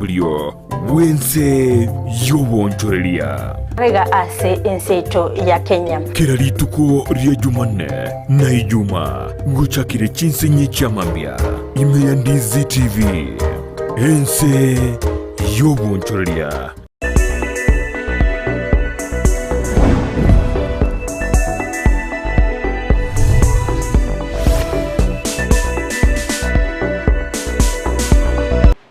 Omoroberio bw'ense y'oboonchoreria. Iga ase ense yaito ya Kenya. Kera rituko ria Jumanne na Ijuma gochakire chinsinyi chia mambia ime ya Ndizi TV, ense y'oboonchoreria.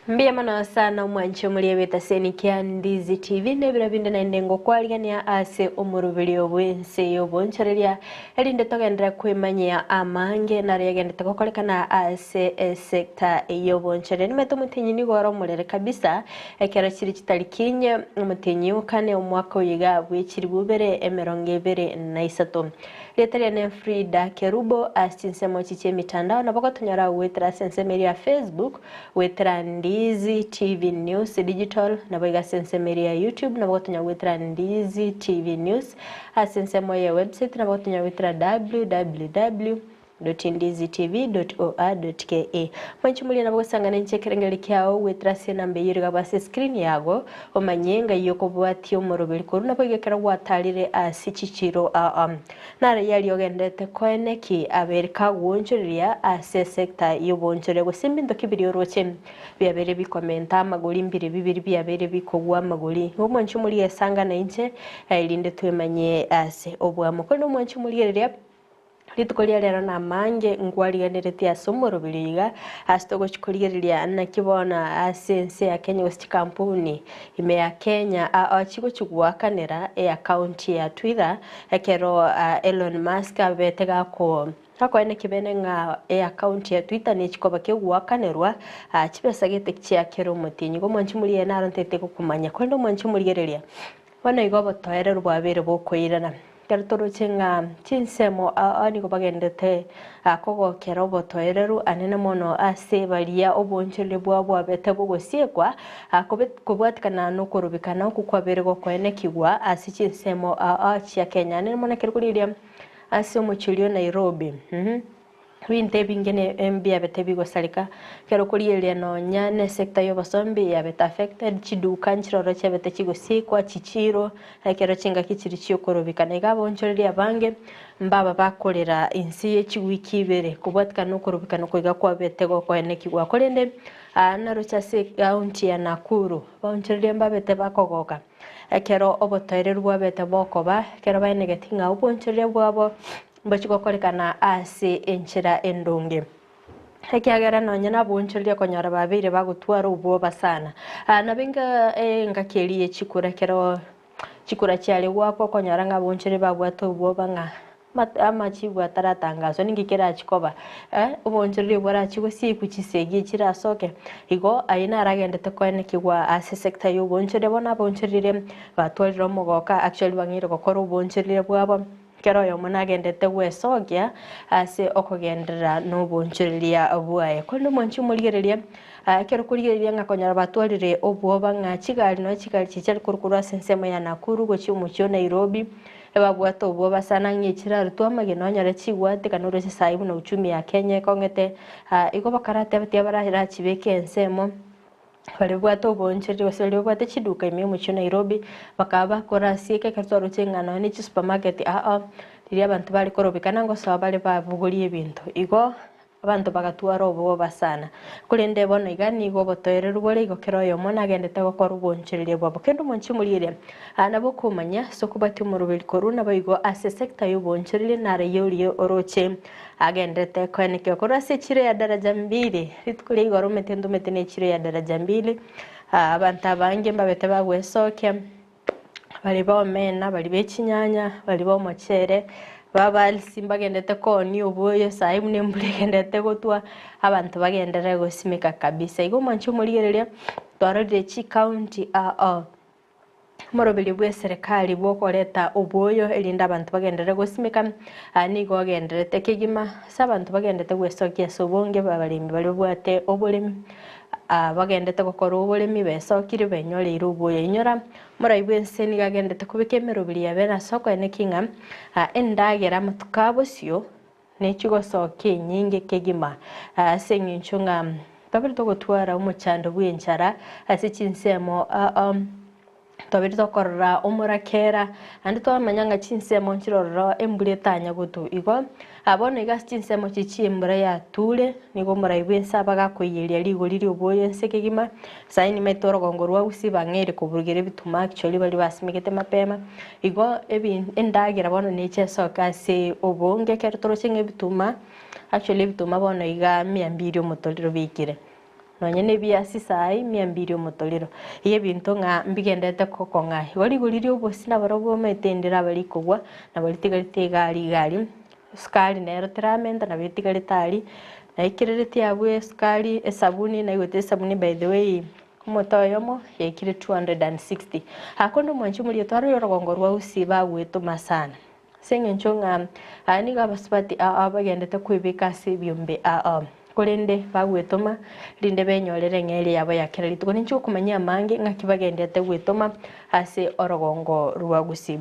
Mbuya mono sana omwanche omoria bw'etaseni kia Ndizi TV na ebiro binde naende ngokwarigania ase omoroberio bw'ense y'obonchoreria erinde togenderere kwemanyia amange nario yagendete gokorekana ase esector y'obonchoreria. Nimanyete omotienyi nigo ore omorere kabisa Ekero chire chitariki inye, omotienyi o kane omwaka oyo iga bw'echilifu ibere emerongo ebere na isato. Rieta riane Frida Kerubo ase chinsemo echi chi'emitandao nabo gotonyora goetera ase ensemo eria ya Facebook, goetera Ndizi TV News Digital, nabo iga ase ensemo eria ya YouTube nabo gotonyora goetera Ndizi TV News, ase ensemo ye website nabo gotonyora goetera www. Ndizitv.or.ke. Mwanche moria nabo gosangana inche ekerengererio kiao goetera ase enamba eyio rigabwe ase escreen yago, omanye ng'ai okobwatia omoroberi korwa naboigo ekero gwatarire ase chichiro aa. Naro yaria ogenderete koeneki abere kagoonchoreria ase esector y'oboonchoreria gose mbinto ki biria oroche biabeire bikomenta amagori mbire bibere biabeire bikogwa amagori. Igo mwanche moria esangana inche erinde twemanyie ase oboamo. Korende omwanche morigereria. Rituko ria rero namange nkwarigereretie ase omoroberi oyo iga, ase togochia korigereria naki bono ase ense ya Kenya gose chikampuni ime ya Kenya aa chigochia goakanera eaccount ya Twitter ekero Elon Musk abete gako gakoena ekebene ng'a eaccount ya Twitter nechi koba kegoakanerwa chibesa gete chia kera omotienyi. Igo omwanchi morigereria naro ntagete gokomanya korende omwanchi omorigereria Bono igo obotoereru bwabeire bokoirana. Ekero toroche ng'a chinsemo aa nigo bagenderete kogokera obotoereru anene mono ase baria oboonchoreria bwabo bwabete bogosiekwa, kobwatikana nokorobekana okwo kwabeire gokoenekigwa ase chinsemo aa chia Kenya. Anene mono ekero korigereria ase omochie oria o Nairobi. Ebinto ebinge ne mbiabete bigosareka, ekero okorigereria nonya ne sector y'obosombi yabete affected, chiduka nchiroro chiabete chigosikwa, chichiro, ekero chingaki chiri chiokorobekana. Iga abaonchoreria abange mbaba bakorera inse ye chiwiki ibere kobwatikana na okorobekana oko iga kwabete gokoenekigwa. Korende aa naroche ase ecounty ya Nakuru, abaonchoreria mbabete bakogoka ekero obotoereru bwabete bokoba, ekero baenegeti ng'a obonchoreria bwabo Mbochie gokorekana ase enchera endonge, ekiagera nonya naboonchoreria konyora babeire bagotwara obwoba sana. Nabo enga engaki eria ye chikura ekero chikura chiare goakwa okonyora ng'a aboonchoreria babwate obwoba ng'a amachibu ataratangaswa ninki kerachie koba oboonchoreria borachie gosiekwa chisegi chirasoke. Igo ayio naragendete koenekigwa ase sector ya oboonchoreria bono aboonchoreria batwarire omogoka actually bang'eire gokora oboonchoreria bwabo. Kera oyomo nagenderete gwesokia ase okogenderera nobonchoreria bwaye. Korende omwanchi omorigereria, ekero okorigereria ng'a konyora batwarire obwoba ng'a chigari nonya chigari chichare korwa korwa ase ensemo ya Nakuru gochia omochie o Nairobi, ebabwate obwoba sana ng'a echirarutwe amagena onyore chigwatekana oroche saii buna uchumi ya Kenya ekong'ete, igo bakarateba tiga barachibeke ensemo. Baria babwate oboonchoreri gose baria babwate chiduka ime y'omochie o Nairobi, bakaba bakora ase eke ekero twaroche ng'a nonya ne chisupermarket aa riria abanto bare korobekana ngosoa bare babogorie ebinto. Igo abanto bagatwara obwoba sana. Korende bono iga nigo obotoereru bore igo kera oyomo nagendete gokora oboonchoreria bwabo. Kende omonche omorigereria aa nabo okomanya ase okobwatia omoroberi korwa naboigo ase esector ya oboonchoreria naro eyio oria oroche Agenderete koenekia korwa ase echiro ya Daraja Mbili, rituko ria igoro omete ntomete nechiro ya Daraja Mbili, abanto abange mbabete bagwesokia, baria ba omena, baria be chinyanya, baria ba omochere, babalisi mbagendete koonia oboyo saii buna embura egenderete gotwa, abanto bagenderere gosimeka kabisa. Igo omwanche omorigereria, twarorire chicounty ao ao. Omoroberio bw'eserekari bw'okoreta obwoyo erinde abanto bagenderere gosimeka nigo ogendererete kegima ase abanto bagenderete gwesokia ase obonge bw'abaremi baria babwate oboremi bagenderete gokora oboremi besokire benyoreire obwoyo. Inyora omorai bw'ense nigo agenderete kobeka emeroberi yabe ase okoenekia ng'a endagera amatuko a bosio ne chigosokia enyinge kegima ase eng'encho ng'a. Tobere togotwara omochando bw'enchara ase chinsemo aa tobere tokorora omorakera, naende twamanya ng'a chinsemo nchire ororo embura etanya gotwa. Igo bono iga ase chinsemo echi chi'embura yature, nigo omorai bw'ense abe agakoiyeria rigori ri'oboyo ense kegima, saini nimaete orogongo rwa Gusii bang'eire koburugera ebituma actually baria basimegete mapema, igo ebi endagera bono neche esoke ase obonge ekero toroche ng'a ebituma. Actually ebituma bono iga mia mbiri omotorero biikire, nonye na ebiasi saii mia mbiri omotorero. Igo ebinto ng'a mbigenderete kokong'a. Igo rigori ria obosie nabarobwo omanyete ndiraba rikogwa, nabo ritigarete iga aria iga aria, esukari nero teramenta nabo etigarete aria, naikerereti abwo esukari, esabuni naigwete esabuni by the way omote oyomo yaikire 260. Aa korende omwanchi omoria twarorire orogongo rwa Gusii bagwetoma sana. Ase engencho ng'a aya nigo abasubati ao bagendete kwebeka ase ebiombe ao, korende bagwetoma, rinde benyorere eng'eria yabo ya kera rituko. Ninche okomanyia amange ng'aki bagendete gwetoma ase orogongo rwa Gusii.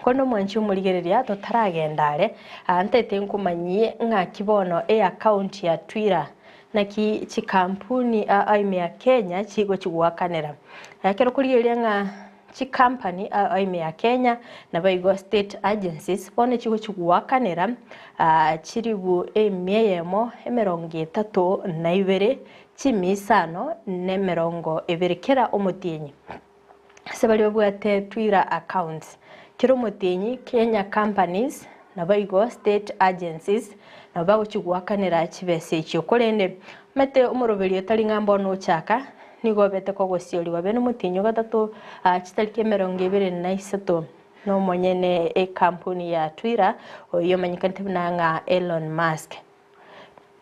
Korende omwanchi omorigereria totaragenda are, aa ntaete nkomanyie ng'aki bono eaccount ya Twitter naki chikampuni aa ime ya Kenya chigochi goakanera. Ekero okorigereria ng'a Chicompany aa ime ya Kenya naboigo state agencies bono chigochi goakanera chilifu emia eyemo emerongo etato na ibere chimia isano na emerongo ebere kera omotienyi ase baria babwate Twitter accounts. Kera omotienyi Kenya companies naboigo state agencies nabo bagochi goakanera chibesa echio korende omanyete omoroberi otari ng'a mbono ochaka Nigo obete kogosiorigwa bene omotienyi o gatato chitariki emerongo ebere na isato nomonyene ekampuni ya Twitter oyio omanyekanete buna ng'a Elon Musk.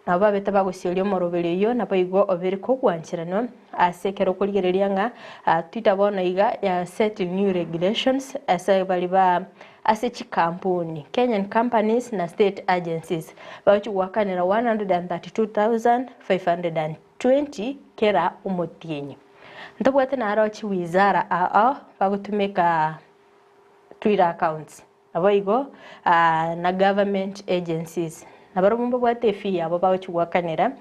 Nabo babete bagosioria omoroberi oyio naboigo obere kogwancheranwa ase ekero okorigereria ng'a Twitter bono iga ya set new regulations ase baria ba ase chikampuni, Kenyan companies na state agencies bagochia goakanera 132,500. 20 kera omotienyi. Ntobwate naro chiwizara ao bagotumeka Twitter accounts naboigo na government agencies nabarobwo mbabwate efee yabo bagochi goakanera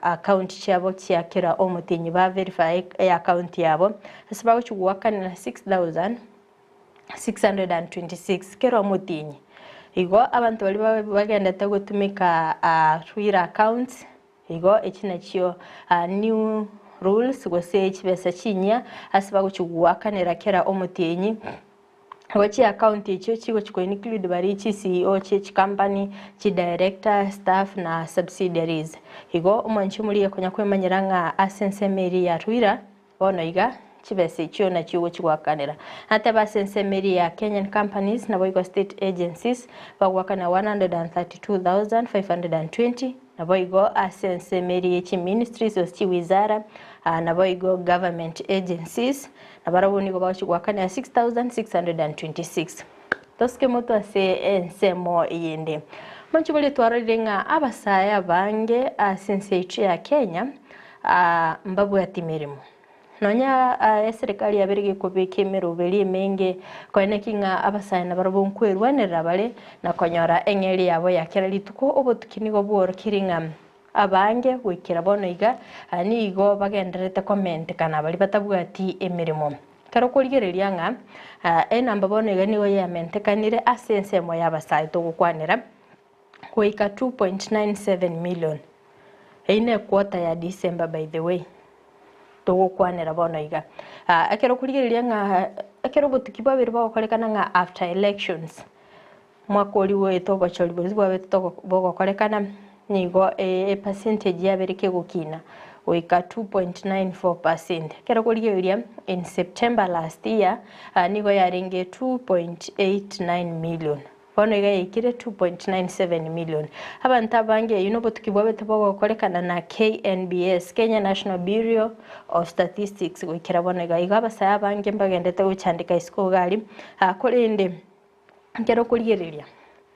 account chiabo chia kera omotienyi ba verify eaccount yabo ase bagochi goakanera 6626 kera omotienyi. Igo abanto baria bagendete gotumeka Twitter accounts. Igo echi nachio new rules gose chibesa chinyia ase bagochi goakanera kera omotienyi, igo chiaccount echio chigochi ko include baria chi CEO chie chicompany, chi director, staff na subsidiaries. Igo omwanchi omoria konya kwemanyera ng'a ase ensemo eria ya Rwira, Bono iga, chibesa echio nachio ogochia goakanera. Natebe ase ensemo eria ya Kenyan companies naboigo state agencies bagoakana 132,520, naboigo ase ensemo eria ye chiministries gose chiwizara naboigo government agencies nabarabwo nigo bagochia goakanera 6,626. Tosike motwe ase ensemo eyende. Monche boria twarorire ng'a abasae abange ase ense yaito ya Kenya mbabwati meremo. Nonya eserekari yabere gekobeka emeroberi emenge koeneki ng'a abasae nabarabwo nkwerwanerera bare na konyora eng'eria yabo ya kera rituko, obotuki nigo bworokire ng'a abange goikera bono iga nigo bagendererete komentekana baria batabwati emeremo. Ekero okorigereria ng'a enamba bono iga nigo yamentekanire ase ensemo y'abasae togokwanera goika 2.97 million. Eyio ne quarter ya December by the way togokwanera bono iga. Ekero okorigereria ng'a ekero obotuki bwabere bogokorekana ng'a after elections, Omwaka oria goeta obochori boria bwabete bogokorekana, nigo epercentage yabere kegokina goika 2.94 percent. Ekero korigereria in September last year nigo yarenge 2.89 million, bono iga yaikire 2.97 million. Abanto abange eyio nobotuki bwabete bogokorekana na KNBS, Kenya National Bureau of Statistics, goikera bono iga. Igo abasae abange mbagendete gochandeka isiko iga aria, korende Ekero okorigereria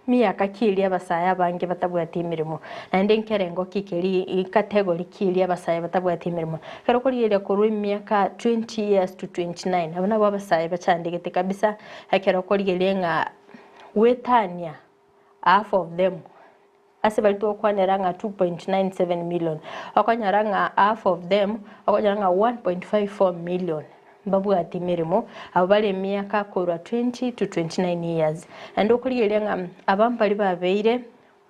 miaka ki eria abasae abange batabwati emeremo, naende nkerengo ki keria category ki eria abasae batabwati emeremo. Ekero okorigereria korwa emiaka 20 years to 29 abwo nabo abasae bachandegete kabisa, ekero okorigereria ng'a goetania half of them. Ase baria togokwanera ng'a 2.97 million, okonyora ng'a half of them, okonyora ng'a 1.54 million mbabwati emeremo, abwo bare emiaka korwa 20 to 29 years. Naende okorigereria ng'a aba mbaria babeire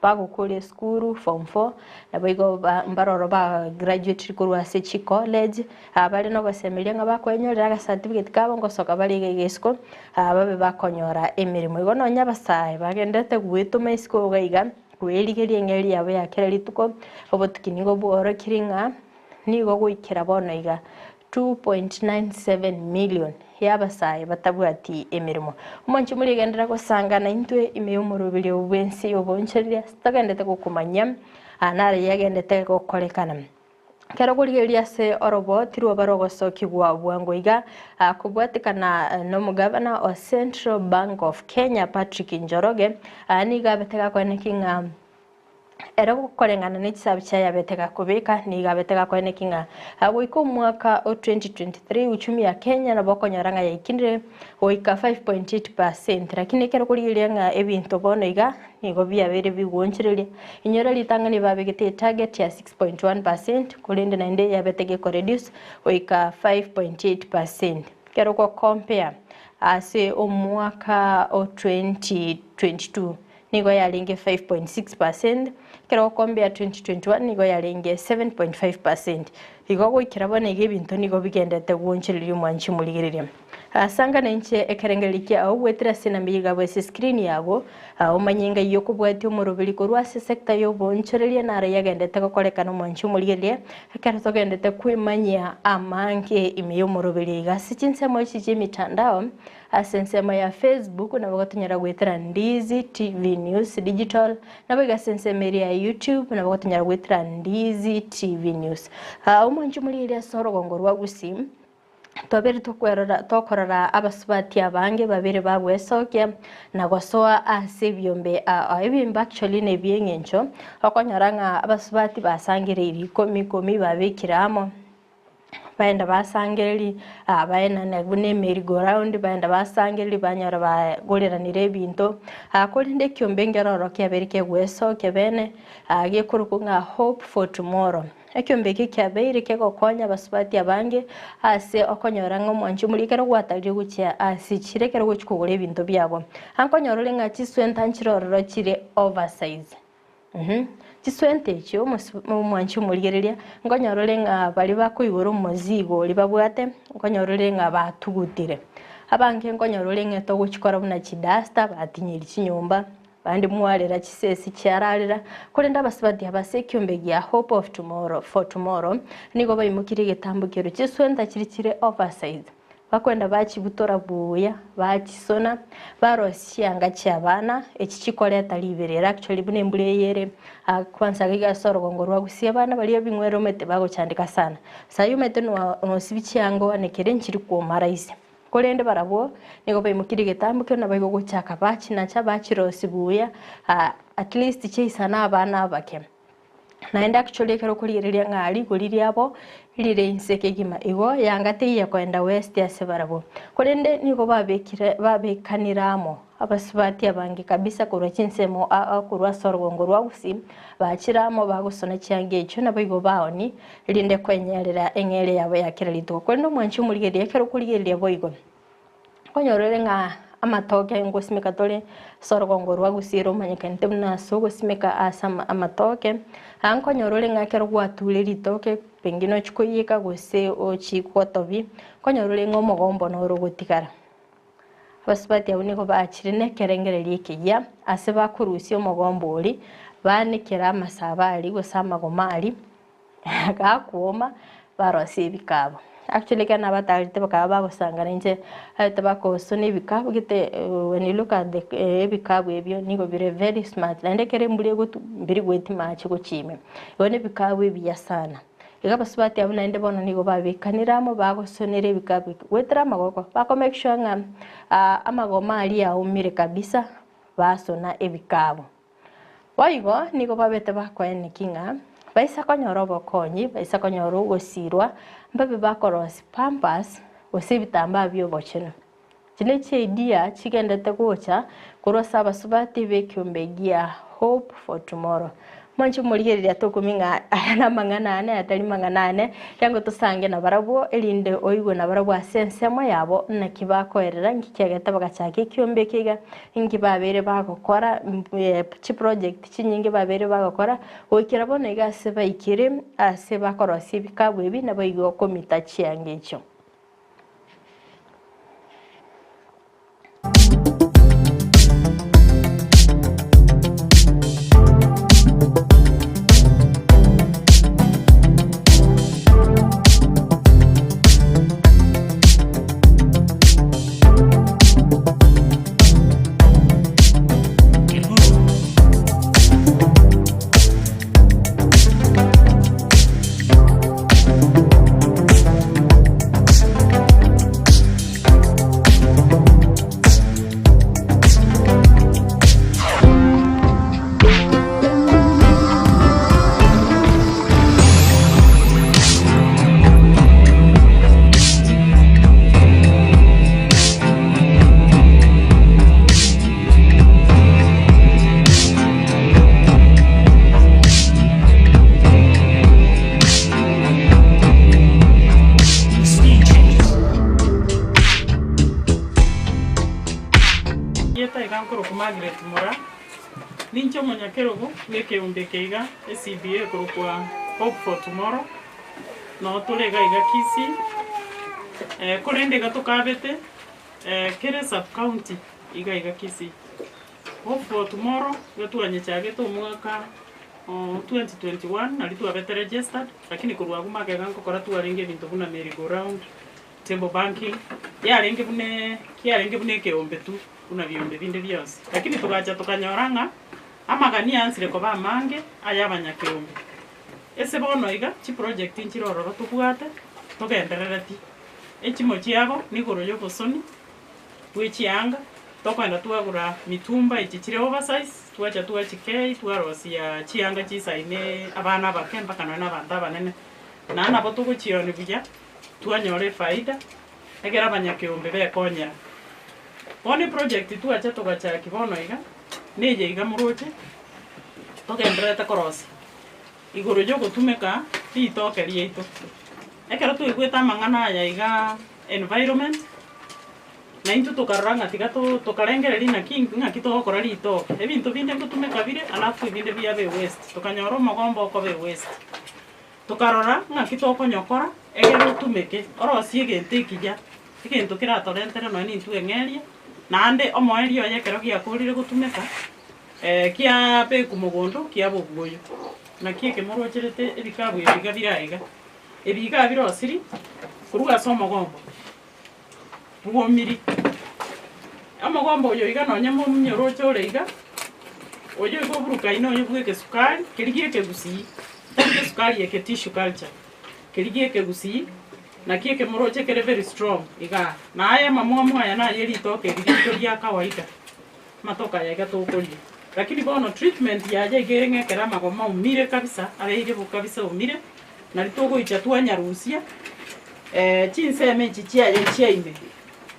bagokora esukuru form four, naboigo ba mbaroro ba graduatire korwa ase chicollege, abare nogosemeria ng'a bakoenyorera agacertificate kabo ngosoka bare iga iga isiko, babe bakonyora emeremo. Igo nonya abasae bagenderete goetoma isiko iga iga, koerigeria eng'eria yabo ya kera rituko, obotuki nigo bworokire ng'a nigo goikera bono iga 2.97 million y'abasae batabwati emeremo. Omonche morigenderera gosangana intwe ime y'omoroberio bw'ense y'obonchoreria ase togendete gokomanyia naro yagendete gokorekana. Ekero korigereria ase oroboti rwoba rogosokigwa bwango iga, kobwatekana nomogavana o Central Bank of Kenya Patrick Njoroge, nigo abete gakoeneki ng'a ere koreng'ana ne chisabu chiaye abete gakobeka, nigo abete gakoeneki ng'a goika omwaka o 2023 uchumi ya Kenya nabo okonyora ng'a yaikinire goika 5.8 percent. Lakini ekero korigereria ng'a ebinto bono iga nigo biabeire bigwonchereria, inyora ritang'ani babegete etarget ya 6.1 percent korende naende yabete geko reduce goika 5.8 percent. Ekero ogo compare ase omwaka o 2022 nigo yarenge 5.6 percent, ekero ogo compare 2021 nigo yarenge 7.5 percent. Igo goikera bono iga ebinto nigo bigendete gwonchereria omwanchi omorigereria. Asanga nainche ekerengererio kiao goetera ase enamba eye igabwe ase escreen yago, omanye ngai okobwatia omoroberi korwa ase sector y'oboonchoreria naro yagendete gokorekana omwanchi omorigereria ekero togendete kwemanyia amange ime y'omoroberi iga ase chinsemo echi chi'emitandao ase ensemo ya Facebook nabo gotonyora goetera Ndizi TV News Digital nabo iga ase ensemo eria ya YouTube nabo gotonyora goetera Ndizi TV News. Omwanchi omorigereria ase orogongo rwa Gusii. Twabere tokwerora tokorora abasubati abange babere bagwesokia na gosoa ase ebiombe aa ebiombe actually na ebieng'encho, okonyora ng'a abasubati basangereiri ikomi ikomi babekire amo, baenda basangereria baenana buna emerry go round, baenda basangereria banyora bagoreranire ebinto, korende ekiombe nkero ororo kiabeire kegwesokia bene, gekorokwa ng'a hope for tomorrow. Ekiombe eke kiabeire kegokonya abasubati abange ase okonyora ng'a omwanchi omoria ekero gwatarire gochia ase chire ekero ogochia kogora ebinto biabo. Ankonyora ore ng'a chiswenta nchire ororo chire oversize mh, chiswenta echio omosu omwanchi omorigereria nkonyora ore ng'a baria bakoigora omozigo oria babwate nkonyora ore ng'a batugutire. Abange nkonyora ore ng'a togochikora buna chiduster batinyirie chinyomba. Bande mwarera chisesi chiararera, korende abasubati aba ase ekiombe gia Hope of Tomorrow, for Tomorrow nigo baimokirie egetambo keru chiswenta chiria chire oversize, bakwenda bachibutora buya, bachisona, barosia chianga chi'abana, echi chikoreta riberera actually buna embura eye ere kwanza iga ase orogongo rwa Gusii abana baria ebing'were omanyete bagochandeka sana. Sayi omanyete nosibi chianga oanekere nchiri kwoma rahisi. Korende barabwo nigo baimokirie egetambo keria naboigo gochaka bachinacha bachirosia buya at least chiaisana abana abake. Naende actually ekero okorigereria ng'a rigori riabo rire inse kegima igo yanga teiyo ekoenda west ase barabwo. Korende nigo babekire babekanire amo abasubati abange kabisa korwa chinsemo aa korwa ase orogongo rwa Gusii bachire amo bagosona chianga echio naboigo baoni erinde kwenyerera eng'eria yabo ya kera rituko. Korende omwanchi omorigereria ekero okorigereria boigo, okonyora ore ng'a amatoke ngosimeka tore ase orogongo rwa Gusii romanyekanete buna ase ogosimeka ase amatoke, aa nkonyora ore ng'a ekero gwature ritoke pengine ochie koiyeka gose ochie gotobia, nkonyora ore ng'a omogombo noro ogotigara. Abasubati abwo nigo bachire nekerengererio ekeyia ase bakorusia omogombo oria, baanekera amasabo aria gose amagoma aria, gakwoma barosia ebikabu. Actually ekero nabatarete bakaba bagosangana inche aye tibakosona ebikabu gete when you look at the ebikabu ebio nigo bire very smart naende ekero embura egotwa mbiri goetia mache gochia ime. Igo na ebikabu ebiya sana. Igo abasubati abwo naende bono nigo babekanire amo bagosonera ebikabu ebi goetera amagoko bako make sure ng'a amagoma aria aomire kabisa basona ebikabu. Boigo nigo babete bakoeneki ng'a baisa konyora obokonyi, baisa konyora ogosirwa, mbabe bakorosia pampers gose ebitambaa bi'obochenu. Echi ne chiidea chigendete gocha korwa ase abasubati b'ekiombe gia. Hope for Tomorrow. Mwanche omorigereria tokumia ng'a aya namang'ana ane aya tari mang'ana ane, ekiagera tosange nabarabwo erinde oigwe nabarabwo ase ensemo yabo naki bakoerera, nki kiagete bagachaka ekiombe eke iga, inki babeire bagokora, chiproject chinyinge babeire bagokora, goikera bono iga ase baikire ase bakorosia ebikabu ebi naboigo okomita chianga echio. Erieta iga nkorokwa Margaret Mura, ninche omonyakerogo bw'ekeombe eke iga eCBA ekorokwa Hope for Tomorrow, noo tore iga iga Kisii, korende iga tokabete kera esub county iga iga Kisii. Hope for Tomorrow iga twanyechagete omwaka o 2021 nario twabete registered, lakini korwa abwo magega nkokora twarenge ebinto buna merry go round, Table banking, yarenge buna kiarenge buna ekeombe tu, buna biombe binde bionsi. Lakini togacha tokanyora ng'a amagani aansire koba amange aya abanyakeombe. Ase bono iga, chiproject nchire ororo tobwate, togenderereti. Echimo chiabo nigoro ya obosoni bwe chianga, tokogenda twagora mitumba echi chire oversize, twacha twachikei twarosia chianga chisaine abana abake mpaka nonye na abanto abanene. Naende nabo togochionia buya. Twanyora efaida, ekero abanyakeombe bekonyera. Bono eproject twacha togachakia bono iga, neye iga moroche, togendererete korosia, igoro ya ogotumeka ritoke riaito. Ekero twaigwete amang'ana aya igaa environment, na intwe tokarora ng'a tiga to tokarengereria naki ng'aki togokora ritoke. Ebinto binde ngotumeka bire alafu ebinde biaba ewaste, tokanyora omogomba okoba ewaste. Tokarora ng'aki tokonyokora, egere otumeke, orosie egento ekiya, egento keratorentere nonya nintwe eng'eria, naende omoerio oye ekero giakorire gotumeka, kiabekwa mogondo kiaba obwoyo. Naki eke morocherete ebikabu ebi iga bire aiga, ebi iga birosiri korwa ase omogombo bwomiri. Omogombo oyo iga nonya momonyoroche ore iga, oyo iga oburukaine oyo bwa egesukari, keria gia ekegusii, tari gesukari eke tissue culture, keria gia ekegusii, naki ekemoroche kere very strong igaa. Na aya amamwamu aya naye ritoke eri rito ria kawaida, amatoke aya iga tokoria. Lakini bono treatment yaye iga ere ng'a ekero amagoma aumire kabisa, abeire bo kabisa aumire, nari togoicha twanyarusia chinsemo echi chiaye chia ime,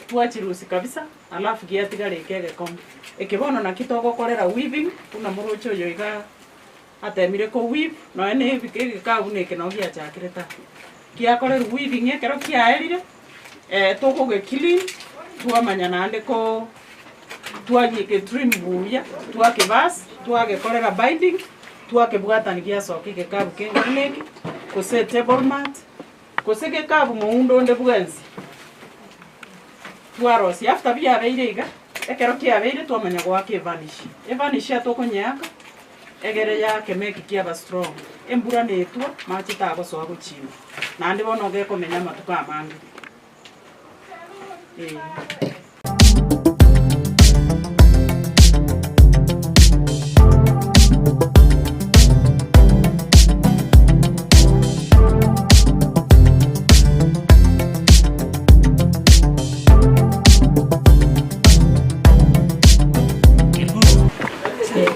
twachirusia kabisa alafu giatigara eke egekong'u. Eke bono naki togokorera weaving, buna moroche oyo iga atemire ko weave, nonya na ebi egekabu buna eke noo giachakire ta. Giakorerwa weaving ekero kiaerire, tokoge clean, twamanya naende ko twageke trim buya, twakebas, twagekorera binding, twakebwatani giasoka egekabu kenge buna eke, gose etable mat, gose gekabu moundo onde bwensi, twarosia. After biabeire iga, ekero kiabeire twamanya goaka evanish. Evanish atokonyeaka, egere yakema eki kiaba strong, embura netwa, mache tagosoa gochia ime, naende bono gekomenya amatuko amange, eh.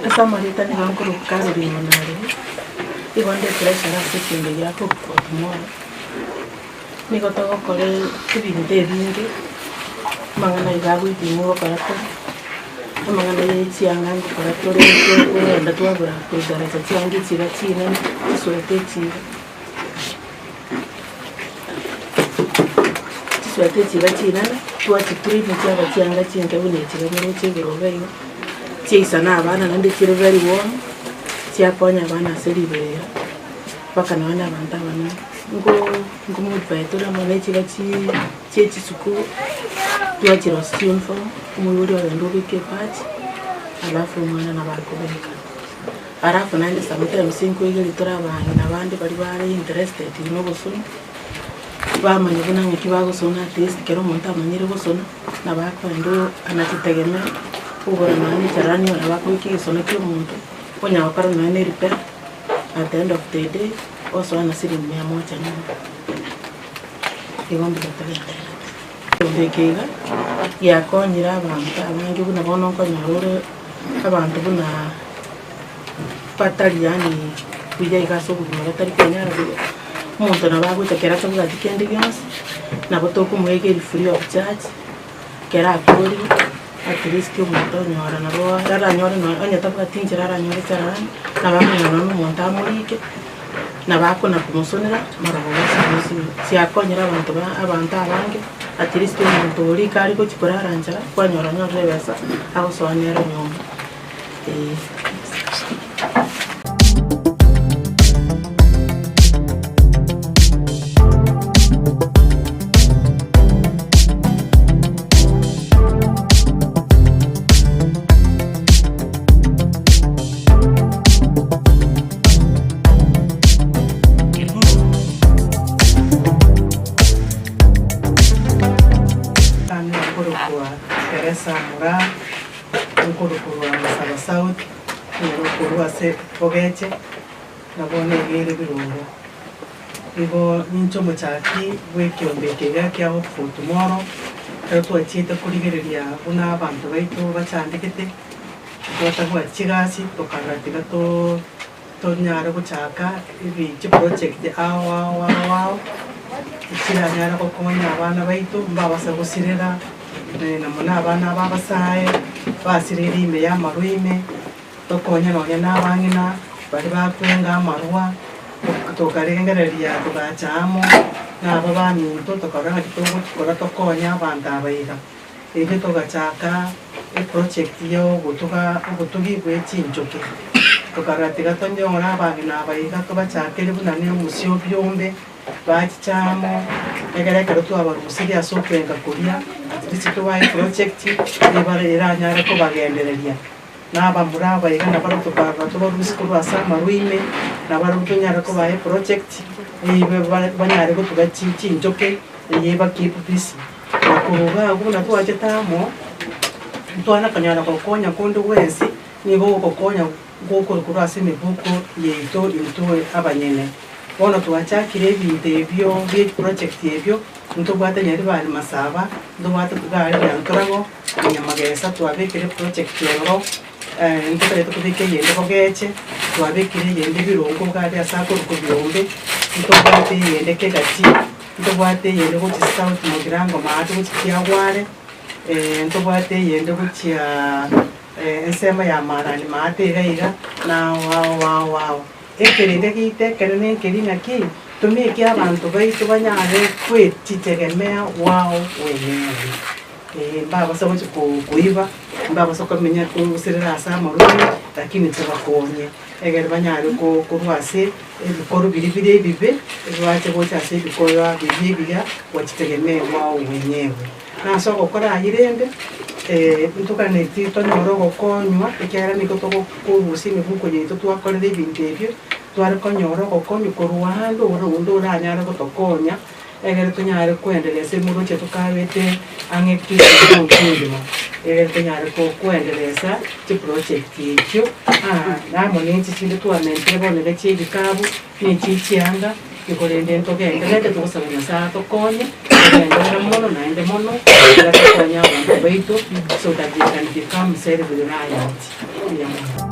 Ase amarieta nigo nkorokwa Caroline Monareri, igo nde treasurer ase ekeombe gia Hope for Tomorrow. Nigo togokora ebinto ebinge, amang'ana iga agoitimwa gokora tore. Amang'ana ye chianga ngokora tore tokogenda twagora koigaracha chianga echiga chinene, chisweta echiga, chisweta echiga chinene, twachitrim chiaba chianga chinke buna echiga moroche igoro iga igo, chiaisana abana naende chire very warm, chiakonya abana ase riberera, mpaka nonya na abanto abanene. Nko nkomodify tore amo na echiga chii chie chisukuru, twachirosia chiuniform, omoibori ogenda obeka ebachi, alafu omwana nabo akobeka. Alafu naende sometimes nkoigeria tore abang'ina bande baria bare interested na obosoni, bamanya buna ng'aki bagosona at least ekero omonto amanyire gosona, nabo akoenda oo anachitegemea, ogora nonya na echarani nabo akobeka egesono kia omonto, onya gokora nonya na erepair, at the end of the day, osoa na siringi mia moja nyomba. Igo mbuya togendererete. Egento eke iga giakonyire abanto abange buna bono nkonyora ore abanto buna batari yaani buya iga ase obogima batari kwenyara buya, omonto nabo agocha kera atabwati kende gionsi, nabo tokomoegeria free of charge, kera akorire at least omonto onyora nabo aranyore nonye onye tabwati nchera aranyore echarani, nabo akonyora nonye na omonto amorike. Nabo akona komosonera marogoba ase bonsi chiakonyire abanto ba abanto abange, at least omonto oria iga are gochia korara nchara, kwanyora onyorire ebesa agosoa nere nyomba eh. Nane nkorokwa Teresa Moraa, nkorokwa Masaba South, nkorokwa ase Bogeche, na bono iga ere Birongo. Igo ninche omochaki bw'ekeombe eke iga kia Hope for Tomorrow, ekero twachiete korigereria buna abanto baito bachandegete. Twatabwati chigasi tokarora tiga tonyare gochaka ebi chiproject ao ao ao ao, chiranyare gokonya abana baito mbabasa gosirera, na mono abana aba abasae, basirire ime ya amarwa ime, tokonye nonye na abang'ina baria bakwenga amarwa, tokarengereria togacha amo, na aba baminto tokarora ng'aki togokora tokonye abanto aba iga. Erio togachaka eproject ya ogotuga obotugi bwe chinchoki. Tokarora tiga tonyore abang'ina aba iga tobachakere buna ne omosio obiombe, bachiche amo, egere ekero twabarusirie ase okwenga koria, at least tobae eproject ebare eranyare kobagendereria. Na abamura aba iga nabarabwo tokarora tobarusie korwa ase amarwa ime, nabarabwo tonyare kobaa eproject, eye banyare gotuga chinchoki, eye ebakeep busy. Na korwa iga agwo buna twachete amo, ntwana konyara gokonya konde gwensi, nigo ogokonya gokore korwa ase emebuko yaito intwe abanyene. Bono twachakire ebinto ebio bie eproject ebio, ntobwate Nyaribari Masaba, ntobwate gari ya Ntorago, na Nyamagesa twabekire eproject ororo, ntotagete kobeka eyende Bogeche, twabekire eyende Birongo gari ase akorokwa Birombe, ntobwate eyende Kegati. Ntobwate eyende gochia South Mugirango maate gochia Kiagware, ntobwate eyende gochia ensemo ya Marani maate iga iga, na ao ao ao ao. Ekerende giaito ekenene nkeri ng'aki, tomeke abanto baito banyare kwechitegemea wao wenyewe. Mbabasa gochia koiba, mbabasa komenya kogoserera ase amarwaire, lakini tobakonye. Egere banyare korwa ase ebikoru biria bire ebibe, ebibache gocha ase ebikorwa biria ebiya gochitegemea wao mwenyewe. Na ase ogokora ayio rende, ntoganetie tonyore ogokonywa, ekiagera nigo togokorusia emebuko yaito twakorera ebinto ebio, tware konyora ogokonywa korwa ande ore onde oranyare gotokonya, Egere tonyare koenderesa emoroche tokabete ang'e kegima kegima, egere tonyare koenderesa chiproject echio, na amo ne echi chinde twamentire bono iga chia ebikabu, na echia chianga, nigo rende ntogendererete togosaba Nyasaye atokonye, togenderere mono naende mono, ekero tokonye abanto baito so that they can become self reliant. Mbuya mono.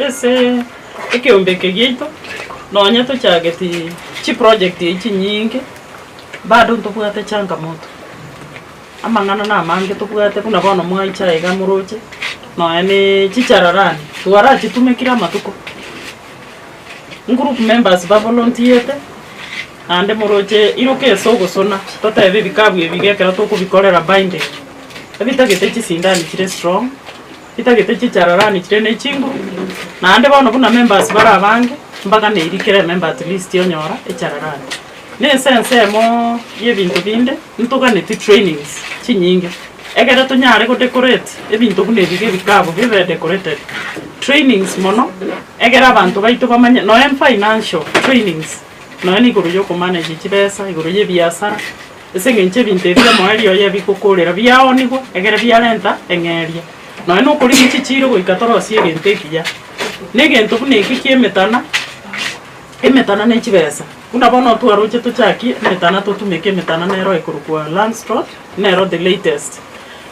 Ase ekeombe eke giaito, nonya tochageti chiproject echi chinyinge, bado ntobwate changamoto. Amang'ana namange tobwate buna bono mwaicha iga moroche, nonya ne chichararani, twarachitumekire amatuko, ngroup members bavolunteerete, naende moroche iroka ase ogosona, totebe ebikabu ebi iga ekero tokobikorera binding, ebitagete chisindani chire strong. Chitagete chichararani chire ne chinguru, naende bono buna members bare abange, mbaganeiri kera emember at least onyora echararani. Na ase ensemo ya ebinto binde, ntoganeti trainings chinyinge, ekere tonyare go decorate ebinto buna ebi ebikabu bibe decorated. Trainings mono, ekere abanto baito bamanye nonya financial trainings, nonya na igoro ya okomanage chibesa, igoro ya ebiasara. Ase engencho ebinto ebi omoerio oye bigokoorera biaonigwa, ekero biarenta eng'eria. Nonya nokorigia chichiiro goika torosie egento ekiya. Na egento buna eki ki'emetana, emetana ne chibesa. Buna bono twaroche tochakie emetana totumeke emetana nero ekorokwa Langstroth, nero the latest.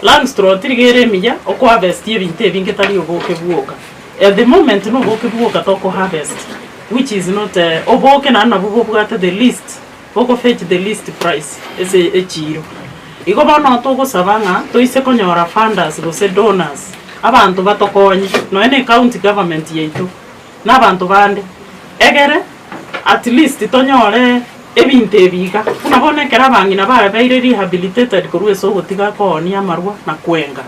Langstroth riga ere emiya okoharvest ebinto ebinge tari oboke bwoka. At the moment na oboke bwoka tokoharvest, which is not oboke naende nabwo bobwate the least. Boko fetch the least price ase echiiro. Igo bono togosaba ng'a toise konyora funders gose donors, abanto batokonye, nonya na ecounty government yaito, na abanto bande, egere at least tonyore ebinto ebi iga. Buna bono ekero abang'ina babeire rehabilitated korwa ase ogotiga koonia amarwa na kwenga.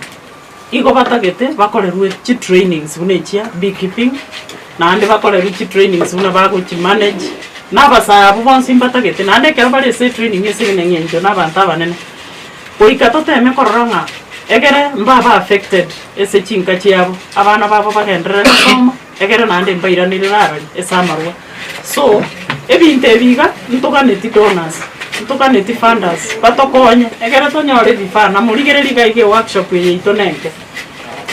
Igo batagete bakorerwe chitrainings buna echia beekeeping, naende bakorerwe chitrainings buna bagochimanage, na abasae abwo bonsi mbatagete, naende ekero bare ase etraining ase eng'encho na abanto abanene, goika toteme korora ng'a egere mbaba affected ase chinka chiabo, abana babo bagenderere gosoma, egere naende mbairanere arari ase amarwa. So, ebinto ebi iga, ntoganeti donors, ntoganeti funders, batokonye, ekero tonyore ebifaa, na morigererie iga iga eworkshop eye yaito nenke.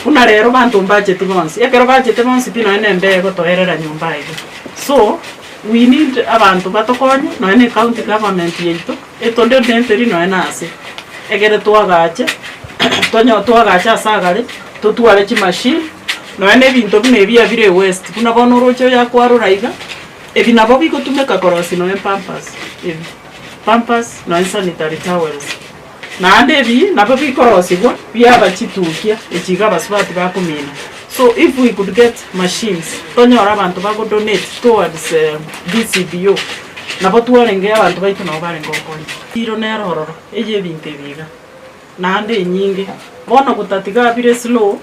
Buna rero banto mbacheti bonsi, ekero bachete bonsi pi nonye na embeo egotoerera nyomba iga. So, we need abanto batokonye, nonye na ecounty government yaito, etodoneteri nonye na ase, ekere twagache, tonyo twagache ase agare, totware chimachine. Nonya nebinto buna ebi ebire ewaste, buna bono oroche oyo akwarora iga, ebi nabo bigotumeka korosia nonya pampers ebi, pampers nonya sanitary towels. Naende ebi nabo bikorosiwa biaba chitukia echi iga abasubati bakomina. So if we could get machines, tonyore abanto bago donate towards DCBO, nabo twarenge abanto baito nabo barenge gokonya. Ero nero ororo eye ebinto ebi iga, naende enyinge, bono gotatiga bire slow.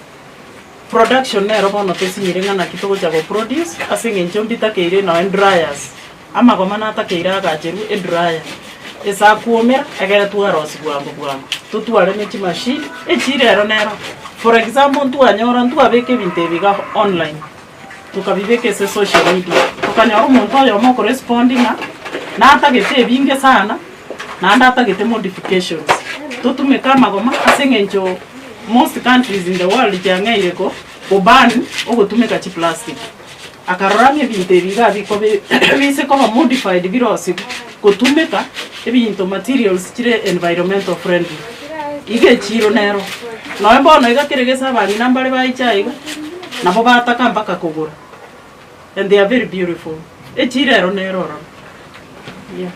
Production nero bono tosinyire ng'a naki togocha go produce ase eng'encho mbitakeire noe dryers, amagoma natakeire agacherwe edryer, ase akwomera egere twarosia bwango bwango, totware ne chimachine, echire ero nero. For example ntwanyora ntwabeka ebinto ebi iga online, tokabibeka ase social media, tokanyora omonto oyomo okorespondi ng'a natagete ebinge sana. Naende atagete modifications totumeke amagoma ase eng'encho most countries in the world chiang'eire ko koban ogotumeka chiplastic. Akarora ng'a ebinto ebi iga bikobe bise koba modified birosiwu gotumeka ebinto materials chire environmental friendly. Iga echiro nero, nonya bono iga kere gese abang'ina mbare baicha iga, nabo bataka mpaka kogora and they are very beautiful. Echiro ero nero ororo. Yeah.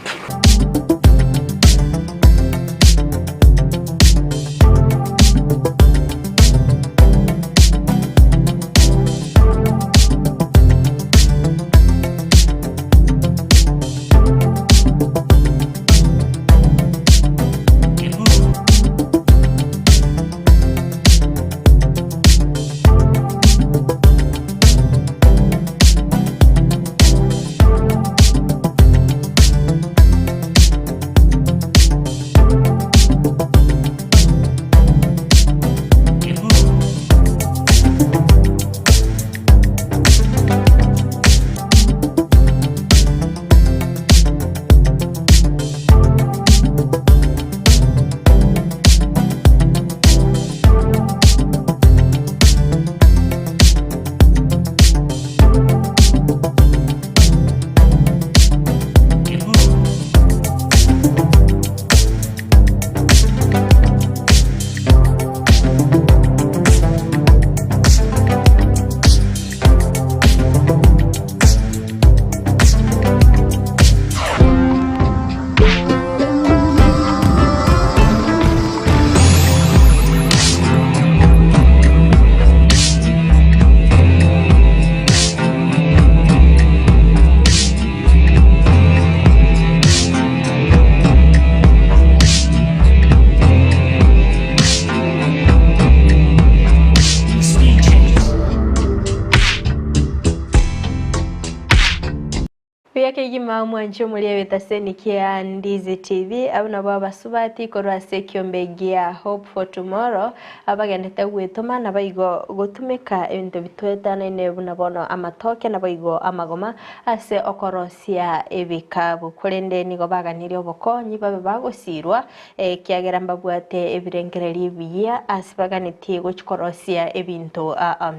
Kegima omwanchi omoria egetaseni kia Ndizi TV, abwo nabo abasubati korwa ase ekiombe gia Hope for Tomorrow, abagendete gwetoma naboigo gotumeka ebinto bitwetanaine buna bono amatoke naboigo amagoma ase okorosia ebikabu. Korende nigo baganirie obokonyi babe bagosirwa ekiagera mbabwate ebirengererio ebiya ase baganetie gochia korosia ebinto aa.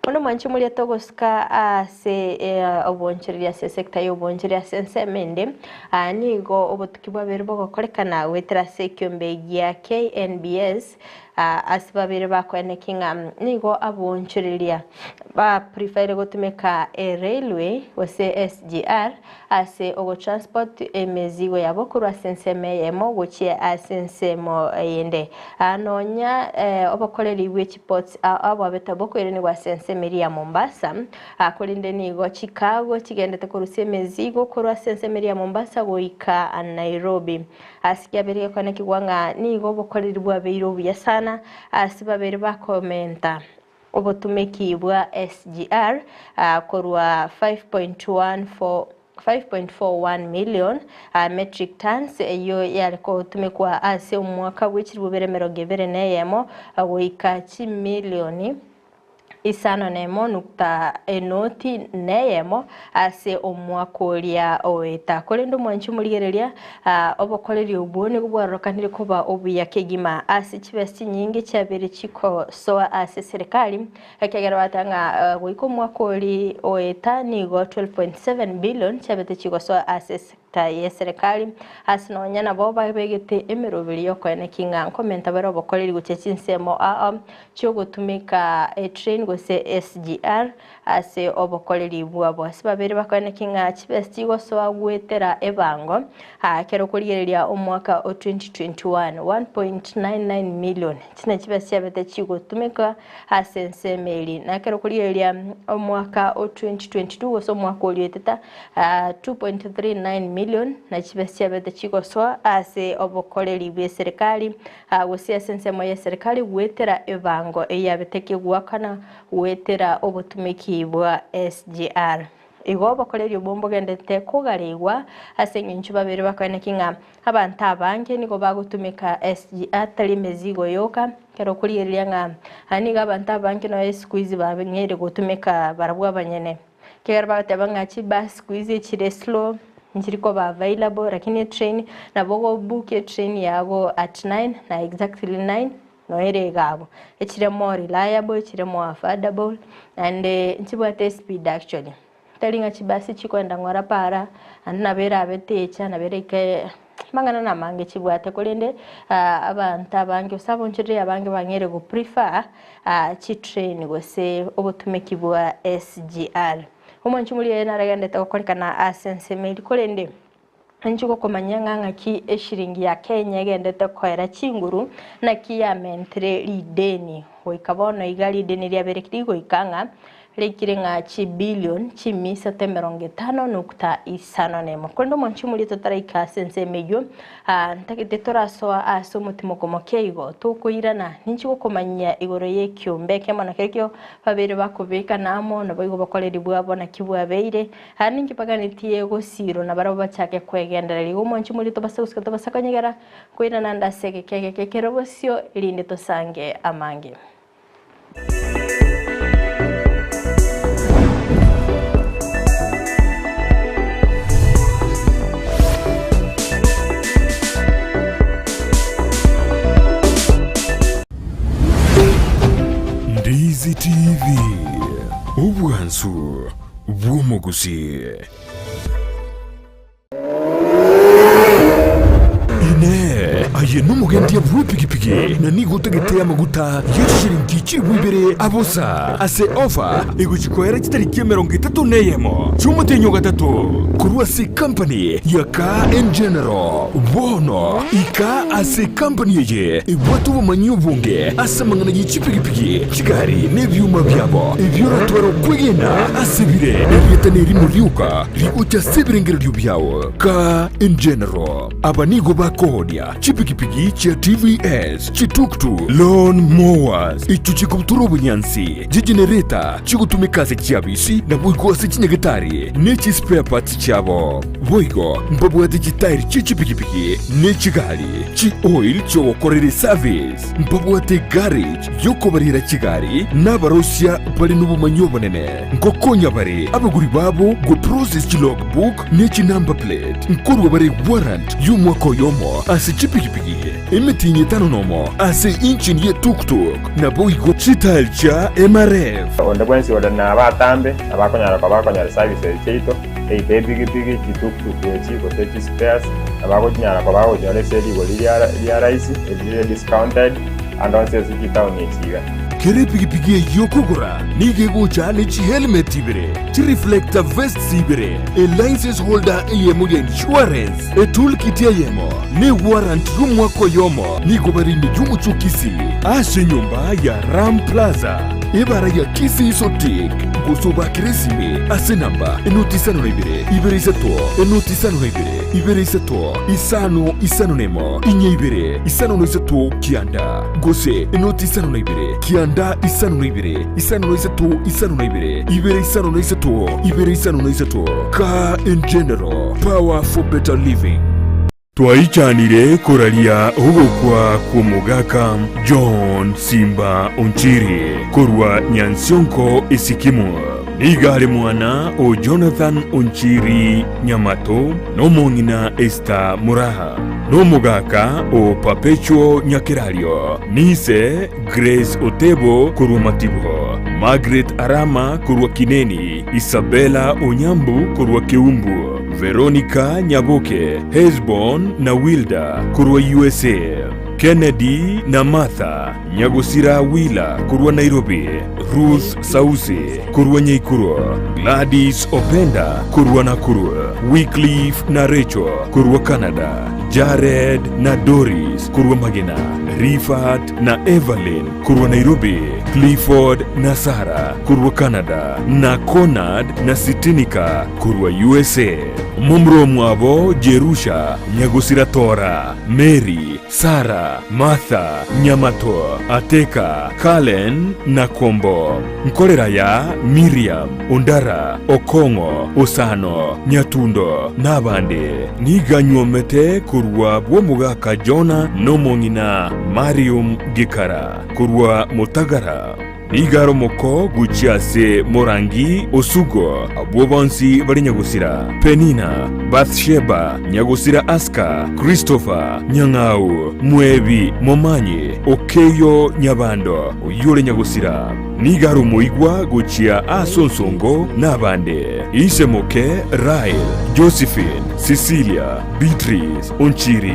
Bono mwanche moria togosuka ase obonchoreria ase esector y'obonchoreria ase ensemo ende, nigo obotuki bwabere bogokorekana goetera ase ekiombe gia KNBS ase babere bakoeneki ng'a nigo abonchoreria ba preferire gotumeka erailway gose SGR ase ogotransport emezigo yabo korwa ase ensemo eyemo gochia ase ensemo eyende. Nonya obokoreri bwe chiports ao bwabete bokoiranigwa ase ensemo eria ya Mombasa, korende nigo chicargo chigendete korusia emezigo korwa ase ensemo eria ya Mombasa goika Nairobi. Ase kiabeire gekoenekigwa ng'a nigo obokoreri bwabeire obuya sana ase babere bakomenta Obotumeki bwa SGR korwa 5.14 5.41 million metric tons eyio yare gotumekwa ase omwaka bwe chilifu bibere emerongo ebere na eyemo goika chimilioni isano na emo nukta enoti na eyemo ase omwaka oria oeta. Korende omwanchi omorigereria obokoreri obwo nigo bwarorekanire koba obuya kegima ase chibesa chinyinge chiabeire chikosoa ase eserekari, ekiagera bateba ng'a goika omwaka oria oeta nigo 12.7 billion chiabete chigosoa ase esector y'eserekari, ase nonya nabo babegete emeroberi y'okoenekia ng'a nkomenta bare obokoreri gochia chinsemo ao chiogotumeka etrain gose SGR. Ase obokoreri bwabo ase babere bakoeneki ng'a chibesa chigosoa goetera ebango ekero okorigereria omwaka o 2021, 1.99 million chine chibesa chiabete chigotumeka ase ensemo eri. Na ekero okorigereria omwaka o 2022 gose omwaka oria oetete 2.39 million na chibesa chiabete chigosoa ase obokoreri bw'eserekari gose ase ensemo y'eserekari goetera ebango eyabete kegoakana Goetera obotumeki bwa SGR. Igo obokoreri obwo mbogenderete kogareigwa ase engencho babere bakoeneki ng'a abanto abange nigo bagotumeka SGR tari emezigo yoka, ekero okorigereria ng'a nigo abanto abange nonya siku hizi bang'eire gotumeka barabwo abanyene. Ekero bagoteba ng'a chibus siku hizi chire slow, nchiri koba available lakini etrain nabo ogobukia etrain yago at nine na exactly nine. Noere iga abwo, echire more reliable, echire more affordable, naende nchibwate espeed actually. Tari ng'a chibasi chikoenda ng'ora para, naende nabo erabe techa, nabo eraike amang'ana namange chibwate korende abanto abange gose abonchoreria abange bang'eire go prefer chitrain gose obotumeki bwa SGR. Omwanchi omoria ere naragendete gokorekana ase ensemo eria korende. Inche gokomanya ng'a ng'aki eshiringi ya Kenya egendete koera chinguru, naki yamentire rideni goika bono iga rideni riabeire rigoika ng'a riikire ng'a chibillion chimisato emerongo etano nukta isano nemo. Korende omonche omoria totaraika ase ensemo eyio, ntagete torasoa ase omotimoko moke igo, tokoirana ninche gokomanyia igoro y'ekiombe ekemo nakerokio babeire bakobekana amo, naboigo obokoreri bwabo naki bwabeire. Aya ninki baganetie gosiirwa na barabwo bachake kwegendereria? Igo omwanchi omoria tobase gosika tobase konyegera, koirana ande ase egeka egeke kere bosio, erinde tosange amange. Ndizi TV, obwansu bw'omogusi. Inee! Aye nomogendia bw'epigipigi, na nigo otagete amaguta ye chishilingi chilifu ibere abosa ase ofa egochia koera chitariki emerongo etato na eyemo chi'omotienyi o gatato, korwa ase ekampani ya Car and General? Bono ika ase ekampani eye ebwate obomanyi obonge ase amang'ana ye chipigipigi, Chigari nebioma biabo ebio oratware okwegena ase bire erieta nerimo rioka rigocha ase ebirengererio biao. Kaa in general, aba nigo bakoonia. Chipikipiki chia TVS, chituktuk, lawn mowers, echio chikobutora obonyansi, chigenerator chigotumeka ase chiabisi naboigo ase chinyagetari ne chispare parts chiabo. Boigo mbabwate chitairi chie chipikipiki ne chigari, chi oil chiogokorera eservice, mbabwate egarage yokobarera chigari na abarosia bare nobomanyi obonene. Nkokonya bare abagori babo go process chi logbook ne chi number plate. Nkorua bare warrant y'omwaka oyomo ase chipikipiki, emetienyi etano nomo ase engine ye tuk-tuk, naboigo chitairi chia MRF. Onde bwensi ore nabatambe nabo akonyara koba akonyora services chiaito, either epikipiki, chituktuk echi, gose chispares, nabo agochinyara koba agochinyora ase rigori ria rahisi, erire discounted, ande onsi ase chitaoni echi iga. Kera epikipiki eyio okogora nigo egocha ne chihelmet ibere, chireflector vests ibere, elicense holder eyemo ya insurance, etoolkit eyemo, ne ewarrant y'omwaka oyomo. Nigo bare ime y'omochie o Kisii ase enyomba ya Ram Plaza, ebara ya Kisii Sotik, gose obakere esimi ase enamba enoti 52 2 3 enoti 52 2 3 5 5 1 4 2 5 3 9 gose enoti 52 9 52 5 3 52 2 5 3 2 5 3. Car in General, power for better living. Twaichanire koraria ogokwa kw'omogaka John Simba Onchiri korwa Nyansionko Esikimu. Nigo are mwana o Jonathan Onchiri Nyamato na omong'ina Esther Muraha, na omogaka o Perpetual Nyakerario, niise Grace Otebo korwa Matibo, Margaret Arama korwa Kineni, Isabella Onyambu korwa Keumbu, Veronica Nyaboke, Hesbon na Wilda korwa USA, Kennedy na Martha Nyagosira Wila korwa Nairobi, Ruth Sausi korwa Nyaikuro, Gladys Openda korwa Nakuru, Wycliffe na Rachel korwa Canada, Jared na Doris korwa Magena, Rifat na Evelyn korwa Nairobi, Clifford na Sarah korwa Canada, na Conard na Sitinika korwa USA. Momura omwabo Jerusha, Nyagosira Tora, Mary, Sara, Martha, Nyamato, Ateka, Kalen, na Kombo. Nkorera ya Miriam, Ondara, Okong'o, Osano, Nyatundo, na abande. Nigo anywomete korwa bw'omogaka Jona na omong'ina Marium Gikara korwa Motagara. Nigo are omoko gochia ase Morangi Osugo, abwo bonsi bare nyagosira, Penina, Bathsheba, nyagosira Aska, Christopher, Nyang'au, Mwebi, Momanyi, Okeyo Nyabando, oyio ore nyagosira. Nigo are omoigwa gochia ase onsongo na abande, ise moke Rael, Josephine, Cecilia, Beatrice, Onchiri,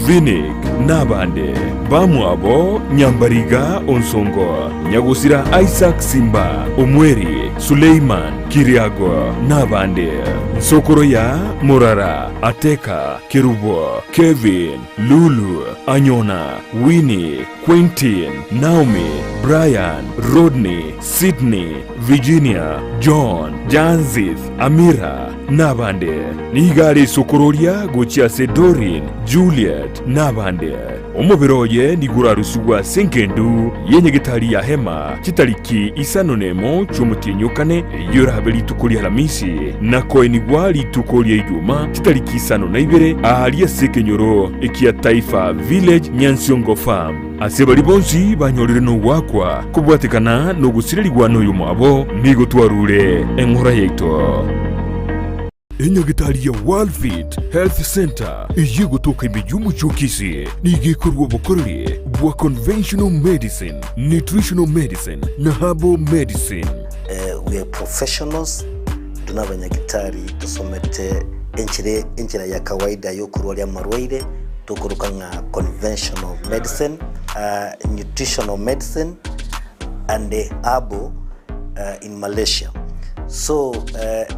Vinik, na abande. Bamwabo Nyambariga Onsongo, Nyagosira Isaac Simba, Omweri, Suleiman, Kiriago, na abande. Nsokoro ya Morara, Ateka, Kerubo, Kevin, Lulu, Anyona, Winnie, Quentin, Naomi, Brian, Rodney, Sydney, Virginia, John, Janzith, Amira, nabande. Nigo are isokororia gochia ase Doreen, Juliet, nabande. Omobere oye nigo orarusigwe ase engendu y'enyegetari ya Hema chitariki isano nemo chi'omotienyi o kane, eyio erabe rituko ri'Alamisi, na koenigwa rituko ria Ijuma chitariki isano na ibere aaria ase ekenyoro ekia Taifa Village, Nyansiongo Farm. Ase baria bonsi banyorire nogoakwa kobwatekana nogosirerigwa noyomwabo, nigo twarure eng'ora yaito. Enyagitari ya Worldfit Health Centre eyio egotoka ime y'omochie o Kisii nigo ekorua obokoreri bwa conventional medicine, nutritional medicine na herbal medicine. We are professionals, intwe nabanyagitari tosomete enchera enchera ya kawaida yokorwaria amarwaire tokoroka ng'a conventional medicine, nutritional medicine and herbal in Malaysia. So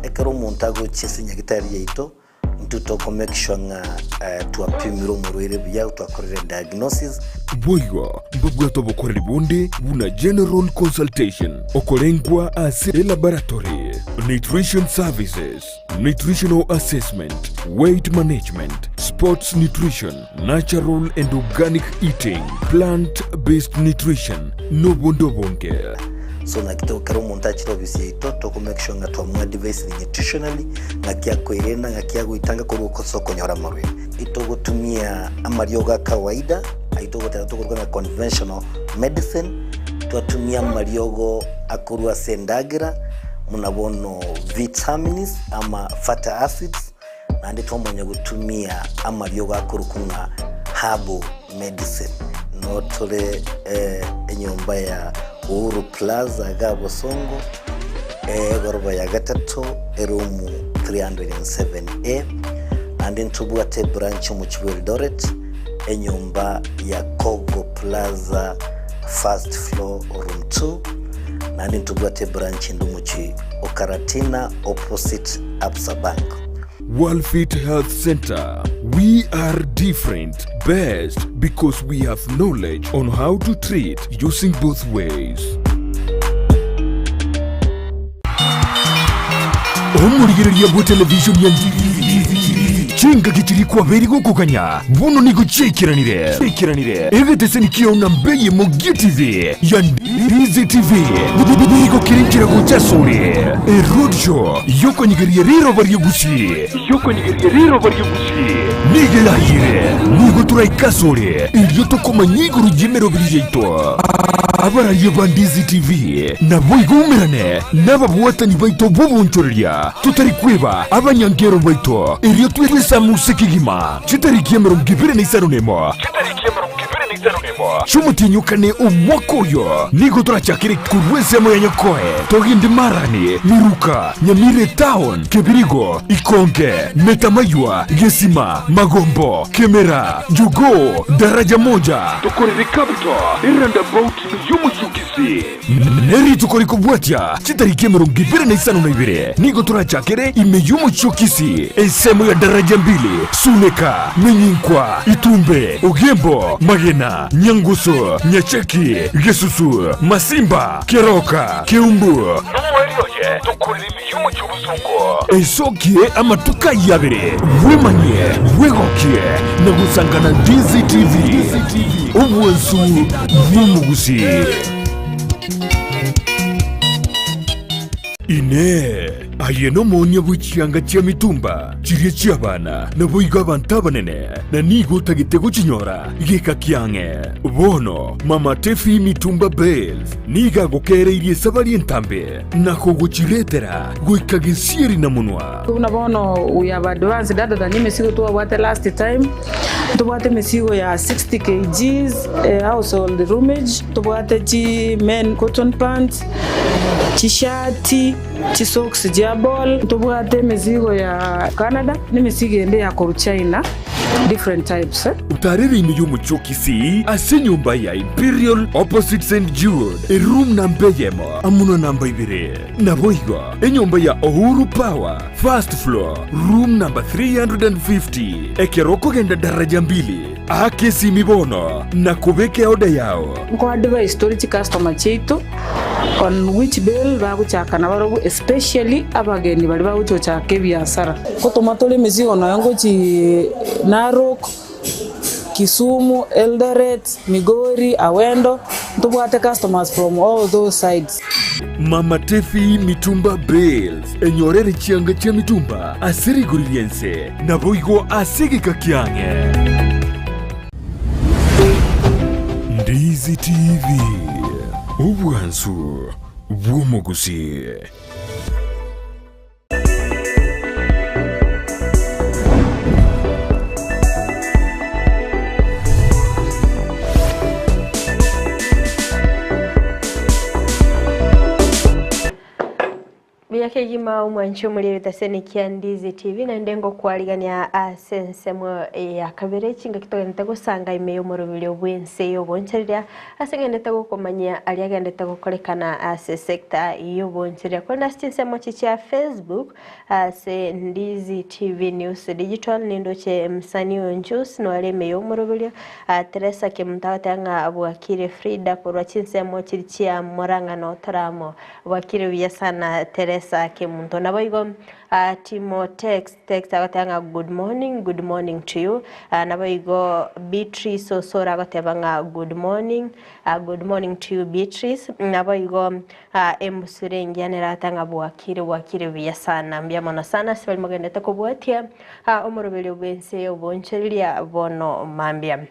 ekero omonto agochia ase nyagitari yaito, intwe toko make sure ng'a twapimire omorwaire buya, twakorire diagnosis. Boigo mbabwate obokoreri bonde buna general consultation, okorengwa ase elaboratory, nutrition services, nutritional assessment, weight management, sports. Sports nutrition, natural and organic eating, plant based nutrition, nobonde obonge. So naki to kera omonto achire ofisi yaito toko make sure ng'a twamoadvisire nutritionally ng'aki akoirenda ng'aki agoitanga korwa ase okonyora amarwaire. Itogotumia amariogo a kawaida ayio togoteba tokoruga ng'a conventional medicine, twatumia amariogo akorwa ase endagera buna bono vitamins ama fatty acids, Naende twamanya gotumia amariogo akorokwa ng'a herbal medicine. Noo tore enyomba ya Uhuru Plaza iga Bosongo, egoroba ya gatato, eroom 307A. Naende ntobwate ebranch omochie bwa Eldoret, enyomba ya Kogo Plaza first floor room 2. Naende ntobwate ebranch ende omochie o Karatina opposite Absa Bank. Worldfit Health Centre, We are different, best because we have knowledge on how to treat using both ways. Omorigereria bwe television ya Chingaki chiria kwabeire gokoganya bono nigo chiaikeranire. Egeteseni kiao na mbei emo gia TV ya Ndizi TV nigo kere nchera gocha asore. Eroadshow yokonyegeria riroba ri'Egusii nigo erayire. Nigo toraike asore erio tokomanya igoro y'emeroberi yaito. Abararia ba Ndizi TV naboigo umerane nababwatani baito b'obonchoreria, totari kweba abanyankero baito, erio twesamuse kegima chitariki 25. Chi'omotienyi o kane omwaka oyo nigo torachakere korwa ensemo ya Nyakoe, togende Marani, Miruka, Nyamira Etown, Kebirigo, Ikonge, Metamaywa, Gesima, Magombo, Kemera, Jogoo, Daraja Moja, tokorere Capital, eroundabout y'omochie o Kisii. Ne rituko rikobwatia chitariki 22 nigo torachakere ime y'omochie o Kisii, ensemo ya Daraja Mbili, Suneka, Menyinkwa, Itumbe, Ogembo, Magena, Nyangusu, Nyacheki, Gesusu, Masimba, Keroka, Keumbu, Nomoerio oye tokorere ime y'omochie o Bosongo. Esokie amatuko ayio abere, bwemanyie, bwegokie, na gosangana DCTV, obwansu bw'omogusii. Inee! Aye nomoonia bwe chianga chia mitumba, chiria chi'abana, naboigo abanto abanene, na nigo otagete gochinyora geka kiang'e? Bono Mama Tefi Mitumba Bales nigo agokeereirie esabari entambe na kogochiretera goika gesieri na monwa. Buna bono we have advanced other than emesigo twabwate last time, ntobwate emesigo ya 60 kgs household roomage, ntobwate chi men cotton pants, chishati, chisocks chia ball, ntobwate emesigo ya Canada, na emesigo ende ya korwa China, different types. Otarere ime y'omochie o Kisii ase enyomba ya Imperial opposite St Jude, eroom namba eyemo amo na namba ibere. Naboigo enyomba ya Uhuru Power, first floor, room number 350. Ekero okogenda daraja mbili, aka esimi bono na kobeka eoda yao. Nko advise tore chicustomer chiaito on which bale bagochaka nabarobwo especially abageni baria bagocha gochaka ebiasara. Ngotoma tore emesigo nonya ngochi Narok, Kisumu, Eldoret, Migori, Awendo, ntobwate customers from all those sides. Mama Tefi Mitumba Bales, enyorere chianga chia mitumba ase rigori ri'ense, naboigo ase egeka kiang'e. Ndizi TV, obwansu bw'omogusii. Buya kegima omwanchi omori ebitaseni kia Ndizi TV naende ngokwarigania ase ensemo ya kabere chingaki togenderete gosanga ime y'omoroberio bw'ense y'obonchoreria ase ngendete gokomanyia aria agendete gokorekana ase sector y'obonchoreria korende ase chinsemo echi chia Facebook ase Ndizi TV News Digital nindoche msanii Onjus noare ime y'omoroberio Teresa Kemunto agoteba ng'a bwakire Frida korwa chinsemo chiria chia Murang'a na Otoramo Bwakire buya sana Teresa. Teresa Kemunto. Naboigo Timo Tex Tex agoteba ng'a good morning, good morning to you. Naboigo Beatrice Osoro agoteba ng'a good morning, good morning to you Beatrice. Naboigo embusuro engiya nere agoteba ng'a bwakire bwakire buya sana, mbuya mono sana ase baria mogenderete kobwatia omoroberio bw'ense obonchoreria bono mambia.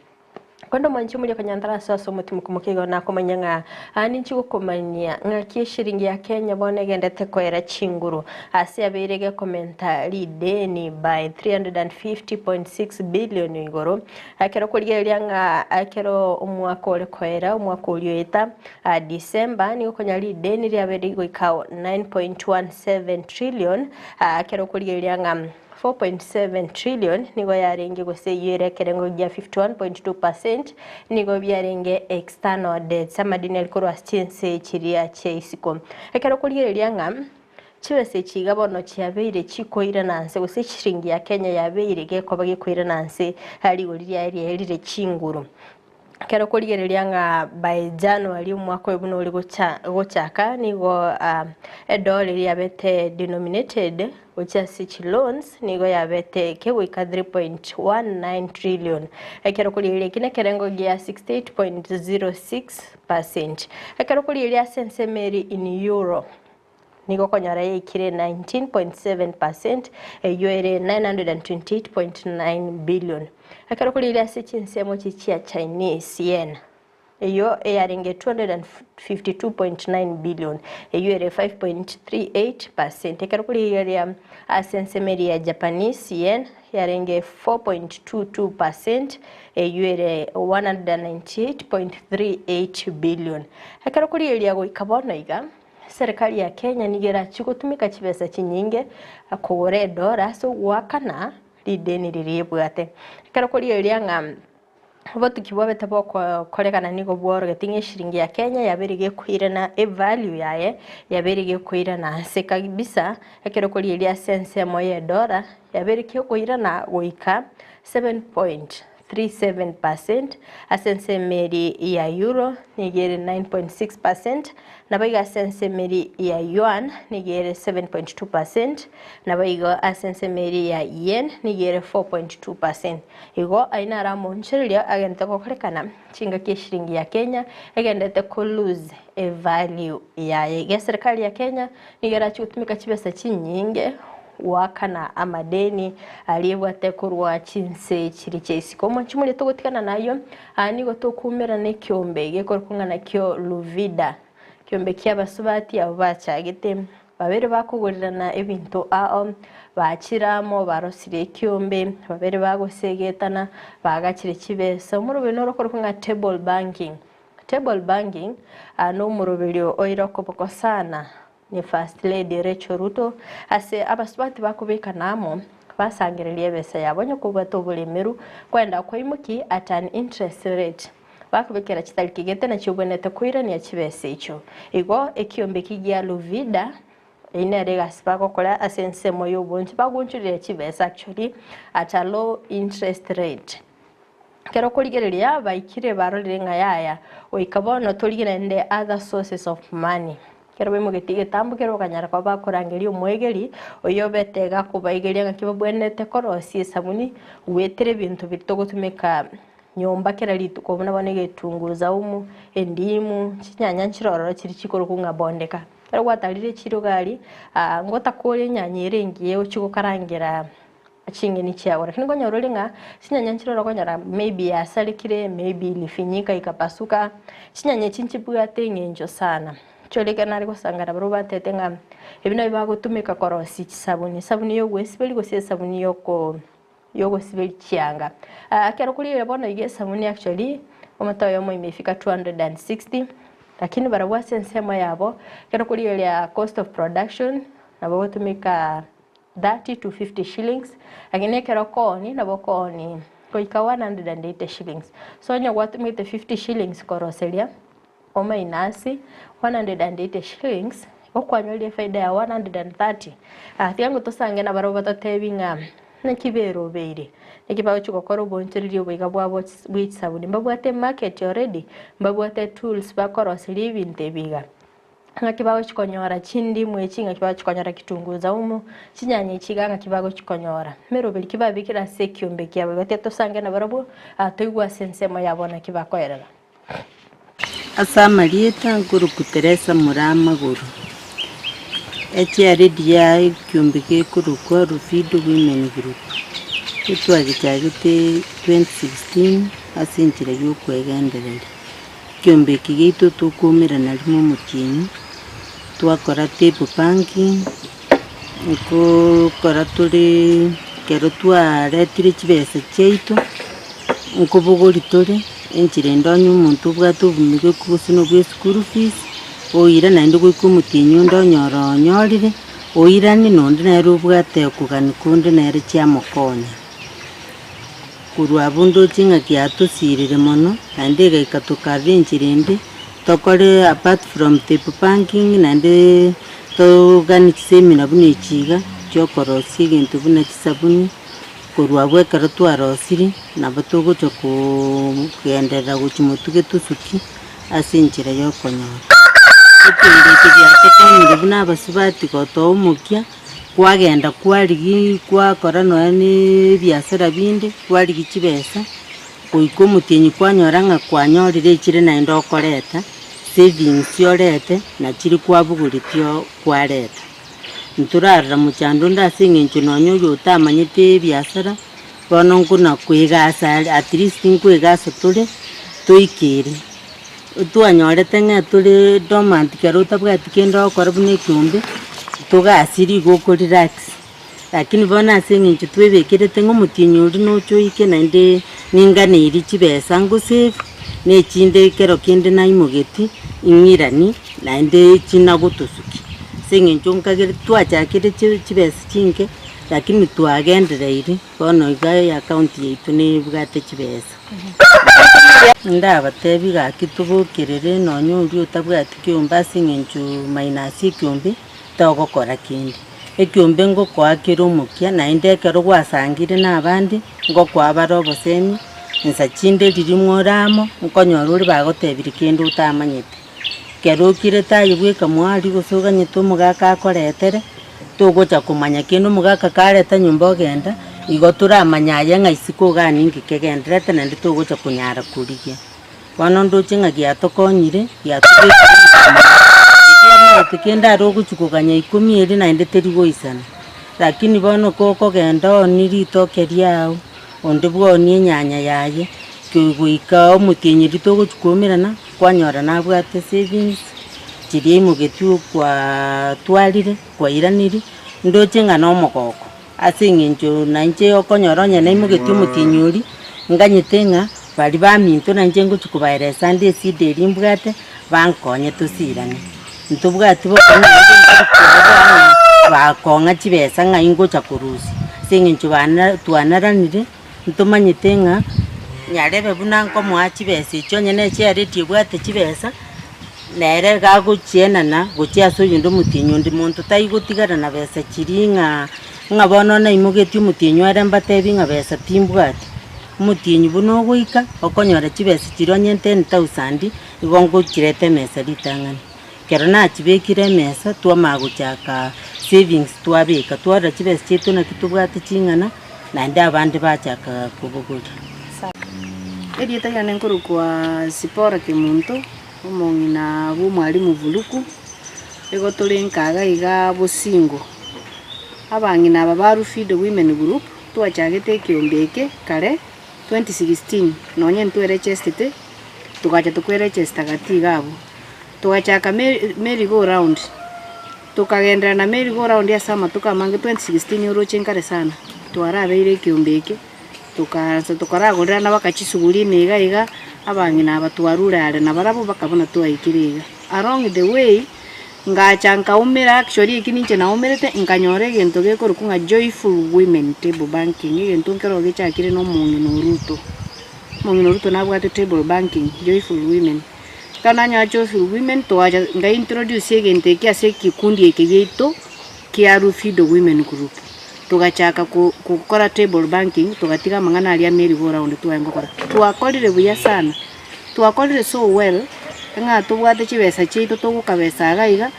Korende omwanchi omoria okonyantara ase ase omotimoko moke igo nakomanya ng'a aa ninchi gokomanyia ng'aki eshiringi ya Kenya bono egendete koera chinguru ase yabeire gekomenta rideni by 350.6 billion igoro ekero korigereria ng'a ekero omwaka ore koera omwaka oria oeta December nigo konya rideni riabeire rigoika 9.17 trillion ekero okorigereria ng'a 4.7 trillion nigo yarenge gose eyio ere ekerengo gia 51.2 percent nigo biarenge external debts, amadeni aria korwa ase chinse chiria chia isiko. Ekero okorigereria ng'a chibesa echi iga bono chiabeire chikoirana nse gose eshiringi ya Kenya yabeire gekoba gekoirana nse rigori riaye riaerire chinguru. Ekero okorigereria ng'a by January omwaka oyo buna ore gocha gochaka nigo edollar eria yabete denominated gochia ase chiloans nigo yabete kegoika 3.19 trillion. Ekero okorigereria eki nekerengo gia 68.06 percent. Ekero okorigereria ase ensemo ere in euro. Nigo okonyora yaikire 19.7 percent, eyio ere 928.9 billion. Ekero korigereria ase chinsemo echi chia Chinese yen, eyio eyarenge 252.9 billion, eyio ere 5.38 percent. Ekero korigereria ase ensemo eria ya Japanese yen, yarenge 4.22 percent, eyio ere 198.38 billion. Ekero korigereria goika bono iga, Serikali ya Kenya nigo erachie gotumeka chibesa chinyinge kogora edora ase ogoakana rideni riria ebwate. Ekero korigereria ng'a obotuki bwabete bokorekana nigo bworogete ng'a eshiringi ya Kenya yabeire gekoirana evalue yaye yabeire gekoirana ase kabisa ekero korigereria ase ensemo ya edora yabeire kekoirana goika 7. 37 percent, ase ensemo eria ya euro nigo ere 9.6 percent, naboigo ase ensemo eria ya yuan nigo ere 7.2 percent, naboigo ase ensemo eria ya yen nigo ere 4.2 percent. Igo ayio naro amoonchoreria agenderete gokorekana chingaki eshiringi ya Kenya egenderete ko lose evalue yaye. Iga eserikari ya Kenya nigo erachie gotumeka chibesa chinyinge goakana amadeni aria ebwate korwa chinse chiria chia isiko. Omonche moria togotigana nayio, aa nigo tokoumerana ekiombe gekorokwa ng'a nakio Luvida, ekiombe kia abasubati abwo bachagete, babere bakogorirana ebinto ao, bachire amo barosirie ekiombe, babere bagosegetana, bagachire chibesa. Omorobio noro okorokwa ng'a table banking. Table banking, aa nomoroberio oire okoboko sana. Ne First Lady Rachel Ruto ase abasubati bakobekana amo basangereria ebesa yabo onye kobwate oboremeru kwenda koimoki at an interest rate bakobekera chitariki gete nachio obwenerete koirania chibesa echio. Igo ekiombe eki gia Luvida eyio nere egasi bagokora ase ensemo y'obonchi bagoonchoreria chibesa actually at a low interest rate. Ekero okorigereria baikire barorire ng'a yaya, goika bono torigie naende other sources of money. Ekero baimogetie egetambo keria bakanyara koba bakorangeria omoegeri, oyio obete iga akobaigeria ng'aki babwenerete korosia esabuni, goetera ebinto biria togotumeka nyomba kera rituko buna bono egetunguu saumu, endimu, chinyanya nchire ororo chiria chikorokwa ng'a bondeka. Ekero gwatarire echiro iga aria, ngotakore enyanya ere engiya ochi gokarangera ching'eni chiago. Lakini nkonyora ore ng'a chinyanya nchire orokonyora maybe yasarekire, maybe ilifinyika ikapasuka, chinyanya echi nchibwate eng'encho sana. Inche ekero nare gosanga nabarobwo bantebete ng'a ebi nabio bagotumeka korosia chisabuni, esabuni ya ogwesiberia gose esabuni ya oko ya ogosiberia chianga. Ekero korigereria bono iga esabuni actually, omote oyomo imefika 260, lakini barabwo ase ensemo yabo, ekero korigereria cost of production, nabo ogotumeka 30 to 50 shillings, lakini ekero okooni nabo okooni goika 180 shillings. So onye gwatumete 50 shillings koroseria omainasi 180 shillings, igo kwanyorire efaida ya 130. Tiga ng'o tosange nabarabwo batotebi ng'a naki berobeire, naki bagochi gokora oboonchoreria obo iga bwabo bwe chisabuni. Mbabwate emarket already, mbabwate tools bakoroseria ebinto ebi iga. Ng'aki bagochia konyora chindimu echi, ng'aki bagochia konyora kitunguu saumu, chinyanya echi iga ng'aki bagochia konyora. Emeroberi ki babekire ase ekiombe kiabo igo tiga tosange nabarabwo toigwe ase ensemo yabo naki bakoerera. Ase amarieta nkorokwa Teresa Muramagoro, echiaredi ya ekiombe gekorokwa Ruvido Women Group, etwagechagete 2016 ase enchera ya okwegendereria. Ekiombe eke giaito tokoumerana rimo omotienyi, twakora table banking, nkokora tore ekero twaretire chibesa chiaito, nkobogoria tore, enchera ende onye omonto obwate obomigoku gose na obwa eschool fees, oira naende goika omotienyi onde onyora onyorire, oiranie na onde nere obwate okogania konde nere chiamokonya. Korwa abwo ndoche ng'a giatosirire mono, naende egaika tokarora enchera ende, tokore apart from table banking naende toganie chisemina buna echi iga, chiokorosia egento buna chisabuni, korwa abwo ekero twarosirie, nabo togocha koogenderera gochia motuge tosuki ase enchera ya okonyora. Ekero eke giatokonyire buna abasubati gotoa omokia. Kwagenda kwarigia kwakora nonya na ebiasara binde, kwarigia chibesa, goika omotienyi kwanyora ng'a kwanyorire echire naende okoreta, savings orete nachiria kwabogoretie oo kwareta. Ntorarora mochando onde ase eng'encho nonya oyo otamanyete ebiasara, bono nkona koegasa are at least nkoegasa tore, toikere. Twanyorete ng'a tore dormant ekero otabwati kende ogokora buna ekeombe, togasiri igo oko relax. Lakini bono ase eng'encho twebekerete ng'a omotienyi oria noche oike naende ninganeirie chibesa ngo save, na echinde ekero kende naimogetie, ing'iranie naende chinagotosukia. Ase eng'encho nkagere twachakire chi chibesa chinke, lakini twagendereire bono iga eaccount yaito nebwate chibesa. Ndabatebi gaki tobokerere nonya oria otabwati kiombe ase eng'encho minus ekiombe togokora kende. Ekiombe ngokoa kere omokia naende ekero gwasangire na abande ngokoa bare obosemi, nsa chinde riria more amo nkonyora ore bagotebirie kende otamanyete. Ekero okirete aye bweka mwaria gose oganyete omogaka akoretere, togocha komanya kende omogaka kareta nyomba ogenda, igo toramanye aye ng'a isiko igaa ninki kegendererete naende togocha konyara korigia. Bono ndoche ng'a giatokonyire, giatobekire omanyete kende are ogochia koganya ikomi eria naende teri goisana. Lakini bono kokogenda oonie ritoke riago, onde bwonie enyanya yaye, goika omotienyi riria togochia koumerana, Kwanyora nabwate savings chiria aimogetie kwatwarire kwairaniri, ndoche ng'a nomogoko ase eng'encho nainche okonyora onye naimogetie omotienyi oria, nganyete ng'a baria baminto nainche ngochia kobaeresa nde esida eria mbwate, bankonye tosirane. Ntobwati bokong'u naende ntari koboa ng'a bakong'a chibesa ng'ai ngocha korusia, ase eng'encho bana twanaranire. Ntomanyete ng'a nyarebe buna nkomoa chibesa echio onye ne chiareti ebwate chibesa, nere iga agochienana gochia ase oyonde omotienyi onde, monto taigotigara na besa chiria ng'a ng'a bono naimogetie omotienyi ore mbatebi ng'a besa timbwati. Omotienyi buna ogoika, okonyora chibesa chiria onye ten thousand, igo ngochireta emesa ritang'ani. Ekero nachibekire emesa, twamanya gochaka savings twabeka, twarora chibesa chiaito naki tobwate ching'ana. Naende abande bachaka kobogoria. Erieta riane nkorokwa Zipporah Kemunto, omong'ina bwa omwalimu Buluku, igo tore nka iga iga Bosingo. Abang'ina aba ba Rufido Women Group, twachagete ekeombe eke kare 2016, nonye ntwerechestete, togacha tokwerechesta gati iga abwo. Togachaka merry go round. Tokagenderera na merry go round ase amatuko amange 2016 oroche nkare sana, twarabeire ekeombe eke, tokaansa tokaragorerana baka chisuguri ime iga iga, abang'ina aba twarure are nabarabwo baka buna twaikire iga. Along the way, ngacha nkaumera actually eki ninche naumerete, nkanyora egento gekorokwa ng'a joyful women table banking, egento nkero gechakire na omong'ina o Ruto. Omong'ina o Ruto nabwate table banking, joyful women. Ekero nanyora Joyful Women twacha nka introduce egento eke ase ekekundi eke giaito kia Rufido Women Group. Togachaka ko gokora table banking togatiga amang'ana aria a merry go round tware gokora. Twakorire buya sana, twakorire so well. Ng'a tobwate chibesa chiaito togokabesa iga iga,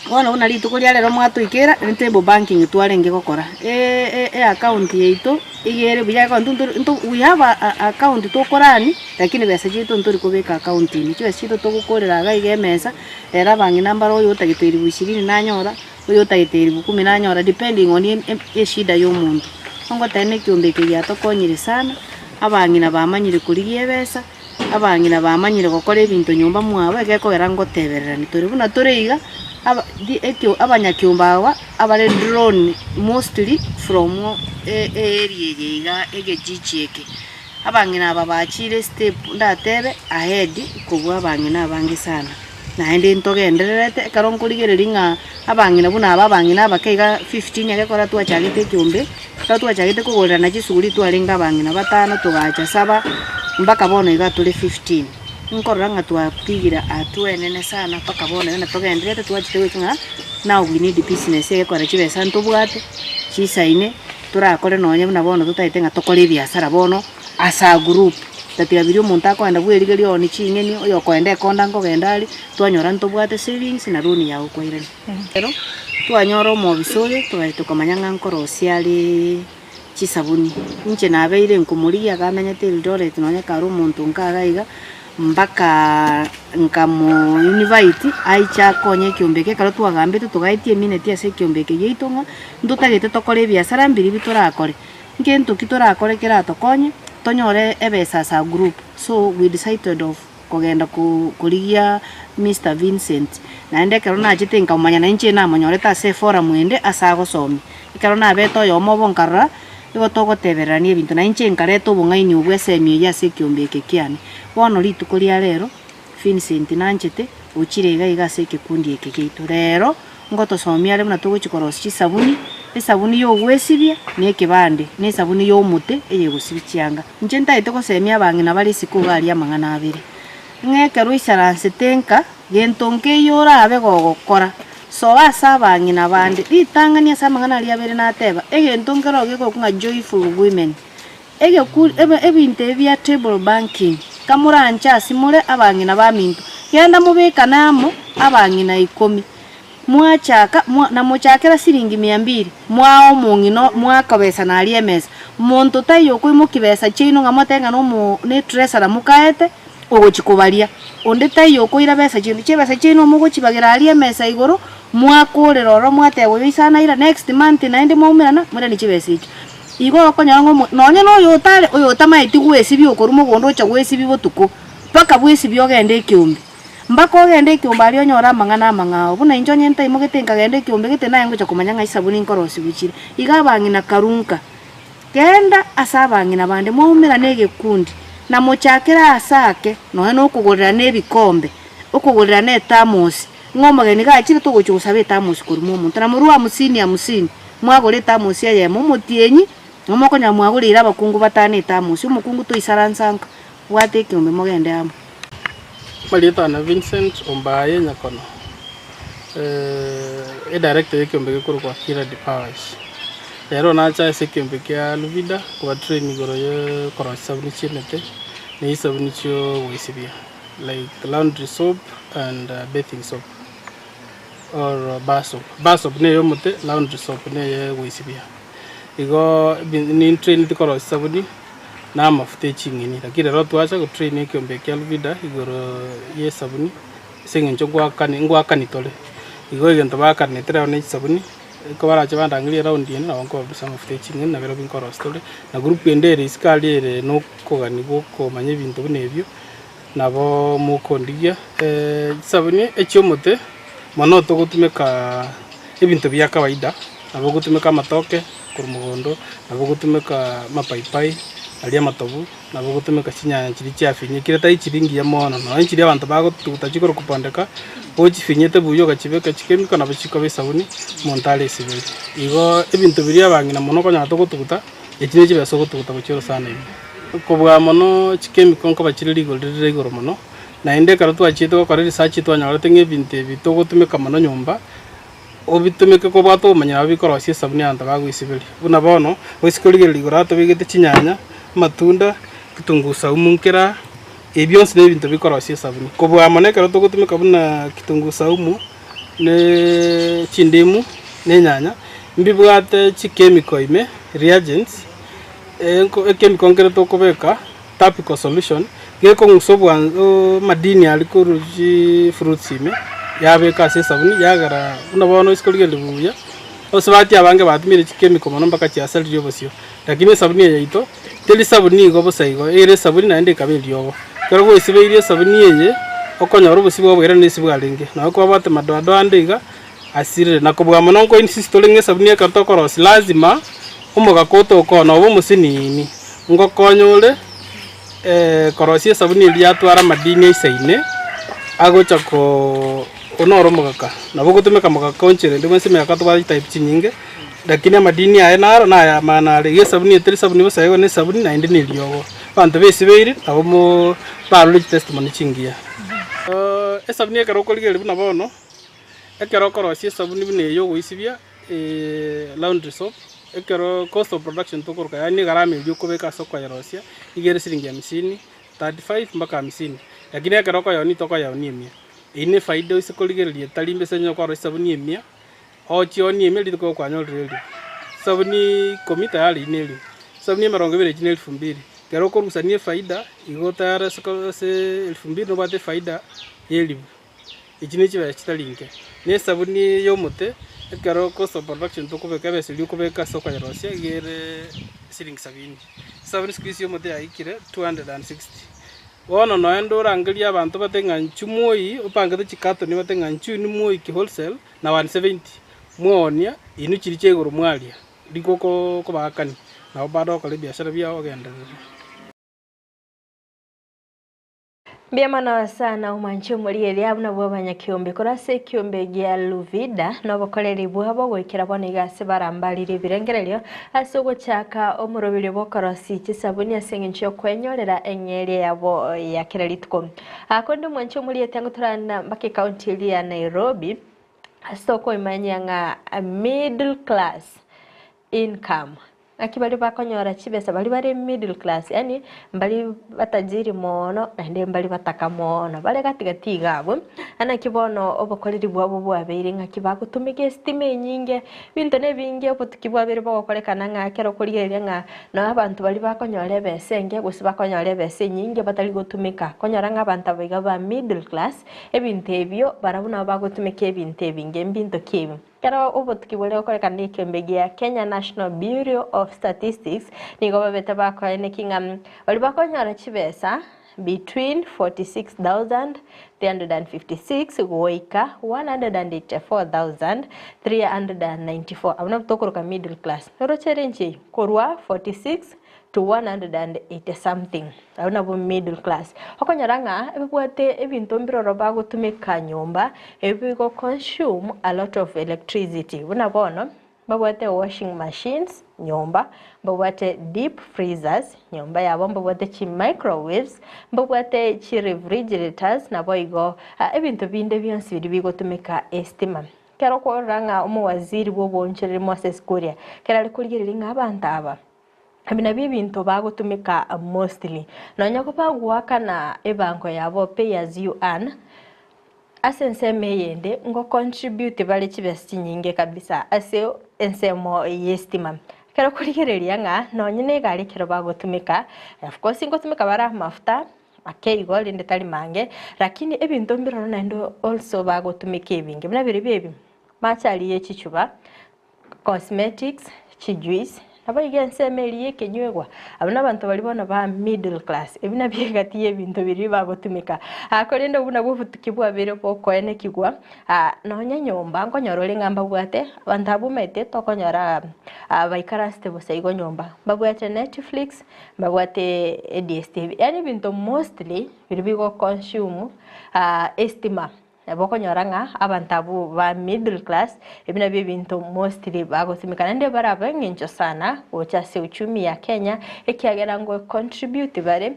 bono buna rituko ria rero mwatoikera, ne table banking twarenge gokora, eaccount yaito iga ere buya ekero nto nto we have a account tokorani, lakini besa chiaito ntori kobeka account ime, chibesa chiaito togokorera iga iga emesa, rero abang'ina mbare oyo otagete elifu ishirini nanyora, oyo otagete elifu kumi nanyora depending on eshida ya omonto. Ngoteba na ekiombe eke giatokonyire sana, abang'ina bamanyire korigia ebesa. Abang'ina bamanyire gokora ebinto nyomba mwabo, egekogera ngotebererani tore buna tore iga, aba di ekio abanyakiombe aba abare drawn mostly from e- earea eye iga egejiji eke. Abang'ina aba bachire estep ndatebe ahead kobua abang'ina abange sana. Naende ntogendererete ekero nkorigereria ng'a abang'ina buna aba abang'ina abake iga 15 egekora twachagete ekiombe, ekero twachagete kogorerana chisuguri twarenge abang'ina batano togacha saba, mpaka bono iga tore 15. Nkorora ng'a twapigire hatua enene sana mpaka bono iga natogendererete twachete goika ng'a now we need business egekora chibesa ntobwate, chisaine, torakore nonye buna bono totagete ng'a tokore ebiasara bono. As a group, tatiga biria omonto akoenda bwerigeria oo ne ching'eni, oyokoenda ekonda nkogenda aria, twanyora ntobwate savings na loan yago kwairania. Ekero twanyora omobisa oyo, togachia tokamanya ng'a nkorosia areee chisabuni. Inche nabeire nkomorigia iga amenyete Eldoret nonye kare omonto nka iga iga, mpakaaa nkamo invite aiche akonye ekiombe eke, ekero twagambete togaetia emineti ase ekiombe eke giaito ng'a, ntotagete tokore ebiasara mbiri bi torakore. Ngento ki torakore keratokonye tonyore ebesa as a group so we decided of kogenda korigia Mister Vincent naende ekero nachete nkamomanya na inche namonyorete ase eforum ende ase agosomia. Ekero nabete oyomo obo nkarora nigo togotebererania ebinto na inche nkareta obong'aini obwo esemi eyio ase ekiombe eke kiane. Bono rituko ria rero Vincent nanchete ochire iga iga ase ekekundi eke giaito rero. Ngotosomia are buna togochia korosia chisabuni, esabuni y'ogwesibia, na ekebande, na esabuni y'omote eyegosibia chianga. Inche ntagete gosemia abang'ina bare isiko iga aria amang'ana abere, ng'a ekero oisaransete nka, gento nkeiyo orabe gogokora, soa ase abang'ina bande, ritang'ani ase amang'ana aria abere nateba, egento nkero gekorokwa ng'a joyful women. Egeku ebe ebinto ebi bia table banking, kamoranche ase more abang'ina baminto, genda mobekane amo abang'ina ikomi, mwachaka mwa na mochakera siringi mia mbili, mwaa omong'ina mwakobesana aria emesa. Monto taiyo okoimokia besa chiaino ng'a motebe ng'a nomo ne treasurer mokaete, ogochia kobaria. Onde taiyo okoira besa chiaino, chibesa chiaino mogochibagera aria emesa igoro, mwakorera ororo mwateba oyo isana aira next month naende mwaumerana, moiranie chibesa echio. Igo okonyora ng'a omo nonye na oyo otare oyo otamaeti gwesibia okorwa mogondo ocha gwesibia botuko, mpaka bwesibie ogende ekeombe. Mpaka ogende ekeombe aria onyore amang'ana amang'ao. Buna inche onye ntaimogete nkagenda ekeombe gete naye ngocha komanya ng'a esabuni nkorosiwa chire. Iga abang'ina karunka, genda ase abang'ina bande mwaumerane egekundi, na mochakere aase ake, nonye na okogorerana ebikombe, okogorerana ethamosi, Ng'a omogeni gachire togochia gosaba etamosi korwa momonto, na morue hamsini hamsini, mwagore etamosi eyemo omotienyi, nabo mokonyora mwagoreire abakungu batano etamosi, omokungu toisaransa nka, bwata ekeombe mogende amo. Marieta na Vincent Ombaye Nyakono, edirector y'ekeombe gekorokwa Kiradi Powers. Rero nacha ase ekeombe kia Luvida kobatrain igoro ya okorosia chisabuni chi'emete na chisabuni chiogoesibia. like laundry soap and bathing soap or bar soap, bar soap neye omote laundry soap neye goisibia. Igo nintraineti korosia esabuni na amafuta e ching'eni lakini rero twacha gotrain ekiombe kia Luvida igoro ya esabuni ase eng'encho ngoakani ngoakani tore. Igo egento baakanete rero ne chisabuni, ekero barache bandangerie eround ende nabo nkobarusia amafuta e ching'eni nabirobio nkorosia tore, na group ende ere isiko aria ere na okogania bwa okomanya ebinto buna ebio. Nabo mokondigia chisabuni echi'omote, mono togotumeka ebinto bia kawaida, nabo ogotumeka amatoke korwa mogondo, nabo ogotumeka amapaipai aria amatobu, nabo ogotumeka chinyanya chiria chiafinyekire tari chiria ngiya mono, nonye chiria abanto bagotuguta chikore kobondeka, gochifinyete buya ogachibeka chikemiko nabo chikoba esabuni omonto aresiberie. Igo ebinto biria abang'ina mono okonyora togotuguta, echi ne chibesa ogotuguta gochia orosana ime. Kobua mono chikemiko nkoba chire rigori rire igoro mono, naende ekero twachiete gokora eresearch twanyorete ng'a ebinto ebi togotumeka mono nyomba, obitumeke kobwate obomanyi nabo bikorosia esabuni abanto bagoisiberia. Buna bono, oise korigereria igoro aa tobegete chinyanya, amatunda, kitunguu saumu nkera. Ebi bionsi nebinto bikorosia esabuni. Kobua mono ekero togotumeka buna kitunguu saumu, ne chindimu, na enyanya, mbibwate chichemical ime, reagents, ekemical nkere tokobeka topical solution, gekong'usa obwan amadini aria korwa chifruits ime, yabeka ase esabuni yagera buna bono isiko rigendereri buya, abasubati abange batumire chichemical mono mpaka chiasaririe obosio. Lakini esabuni eye yaito, teri sabuni igo bosa igo, ere esabuni naende ekaba eriogo. Ekero gwaesibeirie esabuni eye, okonyora obosio bwao bwairana nesi bwarenge. Nabo kwabwate madoadoa ande iga, asirire. Na kobua mono nko insist tore ng'a esabuni ekero tokorosia lazima, omogaka otoka oo noba omosinini, ngokonye ore korosia esabuni eria yatwara amadini aisaine, agocha koo noro omogaka. Nabo ogotumeka mogaka onchere ende bwensi emegaka tobwate chitype chinyinge. Lakini amadini aye naro nayamana are, igo esabuni etari sabuni bosa igo nesabuni naende neriogo. Abanto besibeire nabo mo barore chitestimony chingiya. Esabuni ekero okorigereria buna bono, ekero okorosia esabuni buna eye ogoisibia laundry soap, ekero cost of production tokoroka yaani egharama eria okobeka ase okoyerosia, iga ere siringi hamsini, 35 mpaka hamsini, lakini ekero okoyeonia tokoyeonia emia. Eyio ne efaida ase korigereria etari mbe ase onye okorosia esabuni emia. Ochionie ime rituko okwanyorire elifu. Sabuni ikomi tayari ine elifu. Sabuni emerongo ebere echi ne elifu mbili. Ekero okorusania efaida, igo tayari ase ase elifu mbili nobwate efaida ya elifu. Echi ne chibesa chitari inke. Na esabuni ya omote, ekero cost of production tokobeka ebesa eria okobeka ase okoyerosia iga ere siringi sabini. Esabuni siku hizi ya omote yaikire 260. Bono noende orangerie abanto bate ng'a inchuo moi, opangete chikatoni bate ng'a inchuo inwe moike wholesale, na 170, mwaoonia, inwe chiria chia igoro mwaria, riko kobaakania, nabo bado okore ebiashara biao ogenderere. Mbuya mono sana omwanche omorigereria buna bw'abanyakiombe korwa ase ekiombe gia Luvida na obokoreri bwabo goikera bono iga ase barambarire ebirengererio ase ogochaka omoroberio bw'okorosia chisabuni ase eng'encho y'okwenyorera eng'eria yabo ya kera rituko. Korende omwanche omoriete ngotorana mpaka ekaunti eria ya Nairobi ase okoimanyia ng'a middle class income ng'aki baria bakonyora chibesa baria bare middle class yaani mbari batajiri moono naende mbari bataka moono bare gati gati iga abwo, naki bono obokoreri bwabo bwabeire ng'aki bagotumeka estima enyinge, ebinto na ebinge obotuki bwabeire bogokorekana ng'a ekero okorigereria ng'a Nao abanto baria bakonyora ebesa enke gose bakonyora ebesa enyinge batari gotumeka, konyora ng'a abanto aba iga ba middle class, ebinto ebio barabwo nabo bagotumeka ebinto ebinge. Mbinto ki ebi? Ekero obotuki boria gokorekana na ekiombe gia Kenya National Bureau of Statistics, nigo babete bakoeneki ng'a baria bakonyora chibesa between 46,356 goika 184,394 abwo nabwo tokoroka middle class. Noroche range eyio korwa 46 to 180 something abwo nabwo middle class. Okonyora ng'a ebabwate ebinto mbiroro bagotumeka nyomba ebio bigo consume a lot of electricity buna bono. Mbabwate washing machines nyomba, mbabwate deep freezers nyomba yabo, mbabwate chi microwaves, mbabwate chi refrigerators naboigo ebinto binde bionsi biria bigotumeka estima. Ekero okworora ng'a omowaziri bwa oboonchoreri Moses Kuria ekero are korigereria ng'a abanto aba ebi nabio ebinto bagotumeka mostly, nonya bagoakana ebango yabo pay as you earn, Ase ensemo eyende ngo contribute bare chibesa chinyinge kabisa ase ensemo y'estima. Ekero okorigereria ng'a nonye na egari ekero bagotumeka, of course ngotumeka bare amafuta ake igo rende tari mange, lakini ebinto mbiroro naende also bagotumeka ebinge buna birobio ebi, amache aria ye chichuba. cosmetics, chijuice, naboigo ensemo eria y'ekenywegwa, abwo nabanto baria bono ba middle class, ebi nabio egati y'ebinto biria bagotumeka. Korende obwo nabwo obotuki bwabeire bokoenekigwa, nonya nyomba nkonyora ore ng'a mbabwate, abanto abwo omanyete tokonyora baikaransete bosa igo nyomba, mbabwate Netflix, mbabwate DSTV, yaani ebinto mostly biria bigo consume estima. Nabo okonyora ng'a abanto abwo ba middle class, ebi nabio ebinto mostly bagosimeka naende bare ab'eng'encho sana gocha ase uchumi ya Kenya, ekiagera ngo contribute bare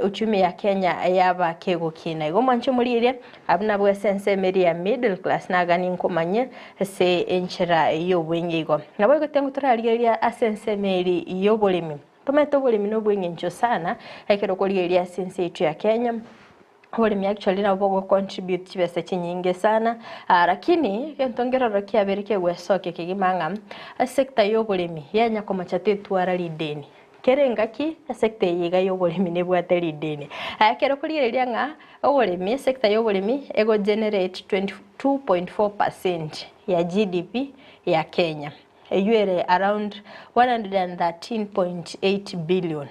uchumi ya Kenya yaba kegokina. Igo mwanche morigererie abwo nabwo ase ensemo eria ya middle class nagani nkomanye ase enchera y'obweng'e igo. Naboigo tengo torarigereria ase ensemo eria y'oboremi. Tomanyete oboremi na obweng'encho sana, ekero okorigereria ase ense yaito ya Kenya, oboremi actually nabo bogo contribute chibesa chinyinge sana, lakini egento nkeroro kiabeire kegwesokia kegima ng'a esector ya oboremi yanya komocha tetwara rideni. Kera engaki esector eye iga ya oboremi nebwate rideni. Aya ekero okorigereria ng'a oboremi esector ya oboremi ego generate 22.4 percent ya GDP ya Kenya. Eywo ere around 113.8 billion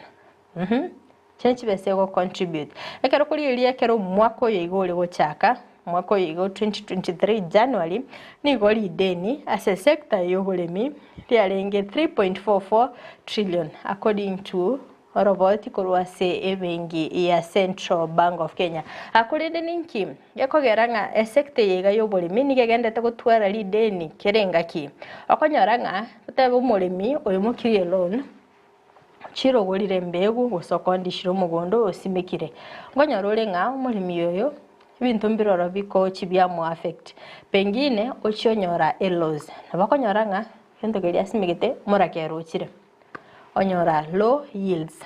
uhmm chio nechibesa ego contribute. Ekero okorigereria ekero omwaka oyo iga ore gochaka, omwaka oyo iga o 2023 January, nigo rideni ase esector ya oboremi riarenge 3.44 trillion according to Oroboti korwa ase ebenki ya Central Bank of Kenya. Korende ninki gekogera ng'a esecta eye iga y'oboremi nigo egenderete gotwara rideni kera engaki? Okonyora ng'a totebe omoremi oimokirie eloan, ochire ogorire embegu gose okondishire omogondo osimekire. Nkonyora ore ng'a omoremi oyo ebinto mbiroro bikochi biamoa affect. Pengine ochie onyora eloss. Nabo okonyora ng'a egento keria asimegete omorakera ochire. onyora low yields,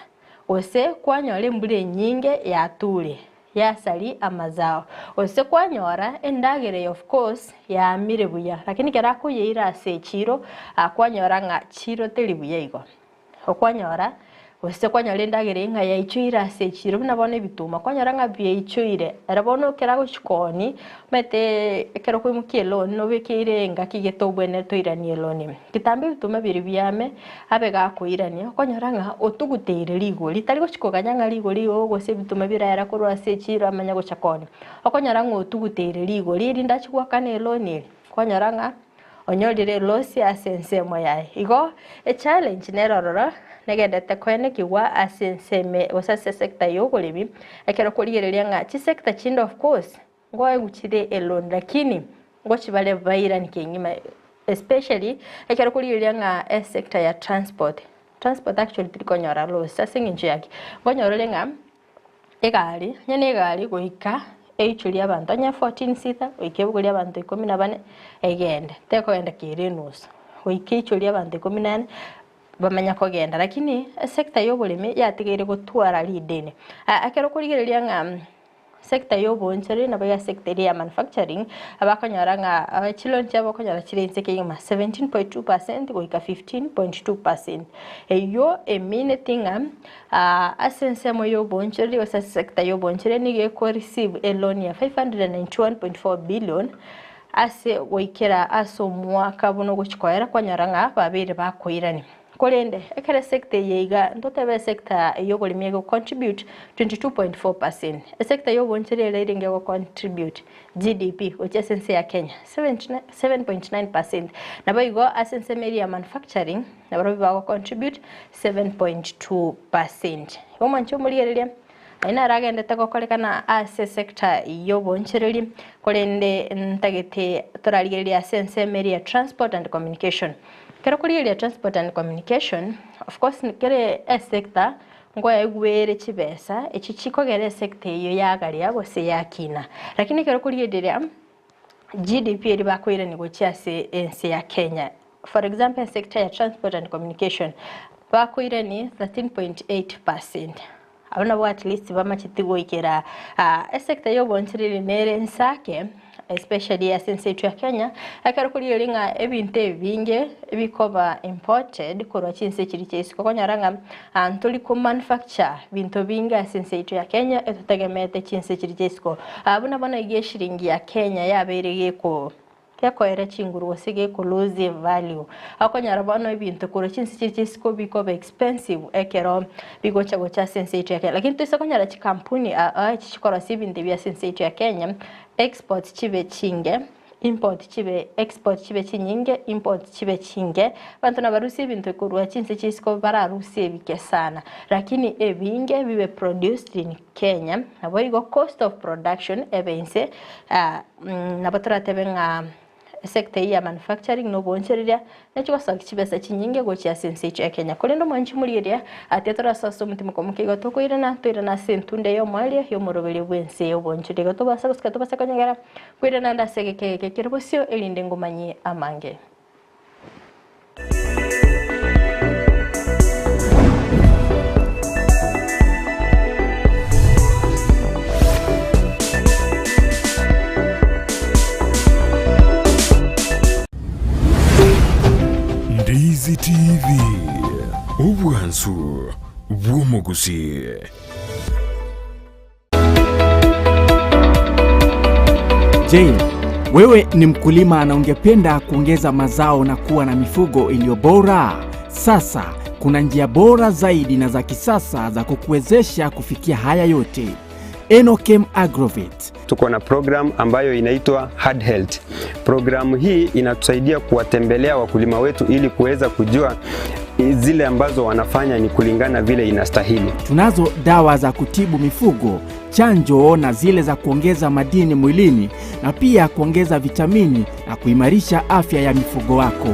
gose kwanyora embura enyinge yature yasaria amazao, gose kwanyora endagera eye of course yaamire buya lakini ekero akoyeira ase echiro akwanyora ng'a chiro teri buya igo. Okwanyora gose kwanyora endagera eye ng'a yaichoire ase echiro buna bono ebituma kwanyora ng'a biaichoire ere bono ekero agochia koonia omanyete ekero okoimokia eloan nobekeire engaki gete obwenerete oiranie eloan ime. Kitambe ebituma biria biame, abe gakoirania, okonyora ng'a otuguteire rigori, tari gochia koganya ng'a rigori igo gose ebituma biraera korwa ase echiro amanye gocha koonia. Okonyora ng'a otuguteire rigori erinde achie goakana eloan eria, okonyora ng'a onyorire elosi ase ensemo yaye. Igo echallenge nere ororo, negenderete koenekigwa ase ensemo gose ase esector ya oboremi, ekero okorigereria ng'a chisector chinde of course, Ngoeguchire eloan lakini ngochibare bairani kengima especially ekero okorigereria ng'a esector ya transport, transport actually tiri konyora loss ase eng'encho ya ki? Nkonyora ore ng'a egari, onye na egari goika eichorie abanto onye 14 seater goika ebogorie abanto ikomi na bane egende, tekogenda kere enusu, goika eichorie abanto ikomi na ane bamanya kogenda. Lakini esector ya oboremi yatigaire gotwara rideni. Ekero okorigereria ng'a. Sector y'oboonchoreri nabo iga sector eria ya manufacturing, abakonyora ng'a chiloan chiabo okonyora chire inse kegima 17.2 percent goika 15.2 percent. Eywo emineti ng'a ase ensemo y'oboonchoreri gose ase sector y'oboonchoreri nigo eko receive eloan ya 591.4 billion ase goikera ase omwaka buna ogochia koera kwanyora ng'a babeire bakoirania. Korende, ekero esecta eye iga, ntotebe esecta y'oboremi ego contribute 22.4 percent, esecta y'obonchori ere erenge ego contribute GDP gochia ase ense ya Kenya 7.9 percent. Naboigo ase ensemo eria ya manufacturing nabarobwo bago contribute 7.2 percent. Igo mwanche omorigereria, ayio naro agendete gokorekana ase esecta y'obonchoreri, korende ntagete torarigererie ase ensemo eria ya transport and communication. Ekero okorigereria transport and communication, of course kere esector nkoegwere chibesa echio chikogera esector eyio yagaria gose yakina. Lakini ekero okorigereria GDP eria bakoirania gochia ase ense ya Kenya, for example esector ya transport and communication, bakoirania 13.8 percent. Abwo nabwo at least bamacheti goikera esector ya obonchereri nere ense ake especially ase ense yaito ya Kenya, ekero korigereria ng'a ebinto ebinge bikoba imported korwa chinse chiria chia isiko okonyora ng'a ntori ko manufacture binto binge ase ense yaito ya Kenya etotegemeete chinse chiria chia isiko. Buna bono iga eshiringi ya Kenya yabeire geko. Gekoera chinguru gose geko lose value. Okonyora bono ebinto korwa chinse chiria chia isiko bikoba expensive ekero bigocha gocha ase ense yaito ya Kenya. Lakini toise konyora chikampuni aa echi chikorosia ebinto ebi ase ense yaito ya Kenya, export chibe chinge, import chibe export chibe chinyinge, import chibe chinge, abanto nabarusie ebinto korwa chinse chia isiko bararusie ebike sana. Lakini ebinge bibe produced in Kenya, naboigo cost of production ebe inse. Nabo toratebe ng'a esector eyio ya manufacturing na oboonchoreria nechigosokia chibesa chinyinge gochia ase ense yaito ya Kenya. Korende omwanchi morigereria atiga torasoe ase omotima omoke igo tokoirana, toirane ase entunda eye omoerio y'omoroberio bw'ense y'oboonchoreria. Igo tobasa gosika tobase konyegera koirana ande ase egeka eke kere bosio erinde ngomanyie amange. Obwansu bw'omogusii. Je, wewe ni mkulima na ungependa kuongeza mazao na kuwa na mifugo iliyo bora? Sasa kuna njia bora zaidi na za kisasa za kukuwezesha kufikia haya yote. Enokem Agrovet. Tuko na program ambayo inaitwa Hard Health. Programu hii inatusaidia kuwatembelea wakulima wetu ili kuweza kujua zile ambazo wanafanya ni kulingana vile inastahili. Tunazo dawa za kutibu mifugo, chanjo na zile za kuongeza madini mwilini na pia kuongeza vitamini na kuimarisha afya ya mifugo wako.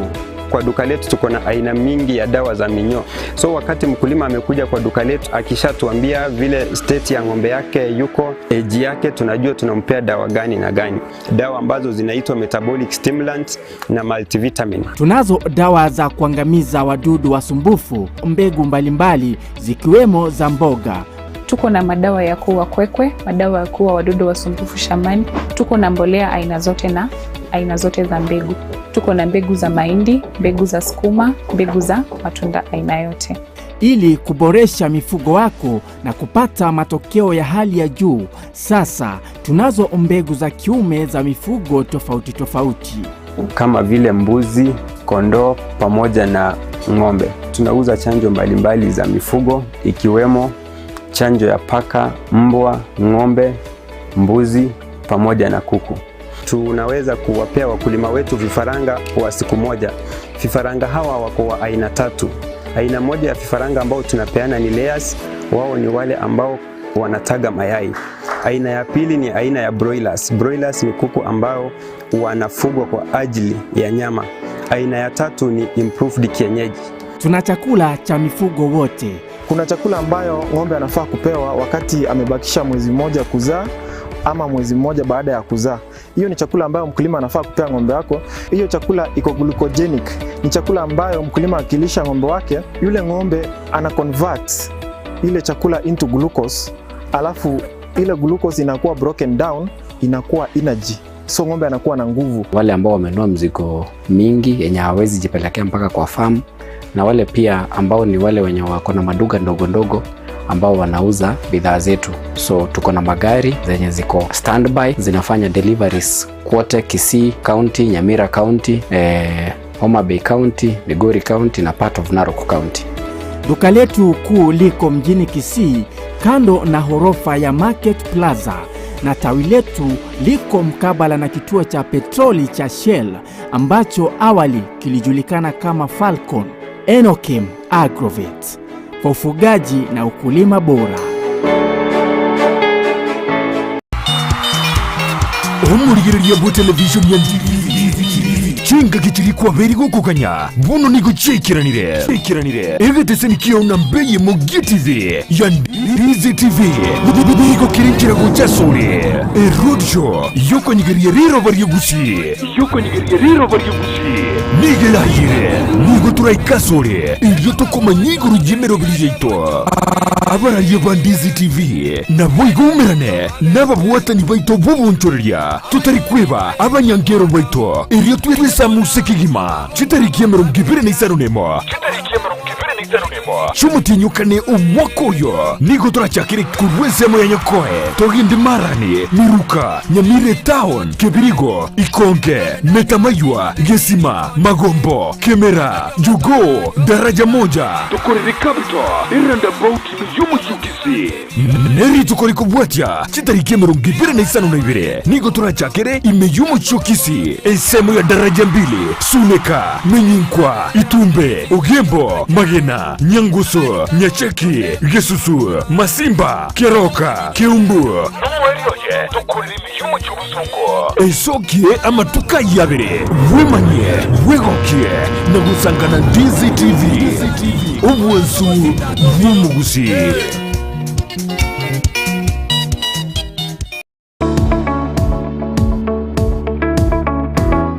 Kwa duka letu tuko na aina mingi ya dawa za minyoo. So wakati mkulima amekuja kwa duka letu akishatuambia vile state ya ng'ombe yake yuko, age yake, tunajua tunampea dawa gani na gani, dawa ambazo zinaitwa metabolic stimulant na multivitamin. Tunazo dawa za kuangamiza wadudu wasumbufu, mbegu mbalimbali zikiwemo za mboga. Tuko na madawa ya kuua kwekwe, madawa ya kuua wadudu wasumbufu shambani. Tuko na mbolea aina zote na aina zote za mbegu. Tuko na mbegu za mahindi, mbegu za sukuma, mbegu za matunda aina yote. Ili kuboresha mifugo wako na kupata matokeo ya hali ya juu, sasa tunazo mbegu za kiume za mifugo tofauti tofauti kama vile mbuzi, kondoo pamoja na ng'ombe. Tunauza chanjo mbalimbali za mifugo ikiwemo chanjo ya paka, mbwa, ng'ombe, mbuzi pamoja na kuku. Tunaweza kuwapea wakulima wetu vifaranga wa siku moja. Vifaranga hawa wako wa aina tatu. Aina moja ya vifaranga ambao tunapeana ni layers, wao ni wale ambao wanataga mayai. Aina ya pili ni aina ya broilers. Broilers ni kuku ambao wanafugwa kwa ajili ya nyama. Aina ya tatu ni improved kienyeji. Tuna chakula cha mifugo wote. Kuna chakula ambayo ng'ombe anafaa kupewa wakati amebakisha mwezi mmoja kuzaa ama mwezi mmoja baada ya kuzaa. Hiyo ni chakula ambayo mkulima anafaa kupea ng'ombe wako. Hiyo chakula iko glucogenic, ni chakula ambayo mkulima akilisha ng'ombe wake, yule ng'ombe ana convert ile chakula into glucose, alafu ile glucose inakuwa broken down, inakuwa energy, so ng'ombe anakuwa na nguvu. Wale ambao wamenunua mzigo mingi yenye hawawezi jipelekea mpaka kwa farm, na wale pia ambao ni wale wenye wako na maduka ndogo ndogo ambao wanauza bidhaa zetu. So tuko na magari zenye ziko standby zinafanya deliveries kwote Kisii County, Nyamira County, Homa Bay County, Migori County na part of Narok County. Duka letu kuu liko mjini Kisii kando na ghorofa ya Market Plaza na tawi letu liko mkabala na kituo cha petroli cha Shell ambacho awali kilijulikana kama Falcon. Enokem Agrovet kwa ufugaji na ukulima bora. Omorigereria bwa television ya Chingaki chiri kwaberi gokoganya bono nigo chiaikiranire chiaikiranire egeteseni kiao na mbeye mogie TV ya Ndizi TV nigo kere nchera gocha asore eroadshow yokonyigeria riroba riegusi yokonyigeria riroba riegusi nigo erayire nigo toraike asore erio tokomanya igoro y'emeroberi yaito Abararia ba Ndizi TV naboigo oumerane nababwatani baito b'obonchoreria, totari kweba abanyangero baito, erio twesamuse kegima chitariki emerongo ebere na isano nemo chi'omotienyi o kane omwaka oyo. Nigo torachakere korwa ensemo ya Nyakoe togende Marani, Miruka, Nyamira Etown, Kebirigo, Ikonge, Metamaywa, Gesima, Magombo, Kemera, Jogoo, Daraja Moja, tokorere Capital, eroundabout y'omochie o Kisii. Nerituko rikobwatia chitariki emerongo ebere na isano na ibere nigo torachakere ime y'omochie o Kisii, ensemo ya Daraja Mbili, Suneka, Menyinkwa, Itumbe, Ogembo, Magena, Nyangusu, Nyacheki, Gesusu, Masimba, Keroka, Keumbu, Nomoerio oye tokorere ime y'omochie o Bosongo. Esokie amatuko ayio abere, bwemanyie, bwegokie na gosangana Ndizi TV, obwansu bw'omogusii.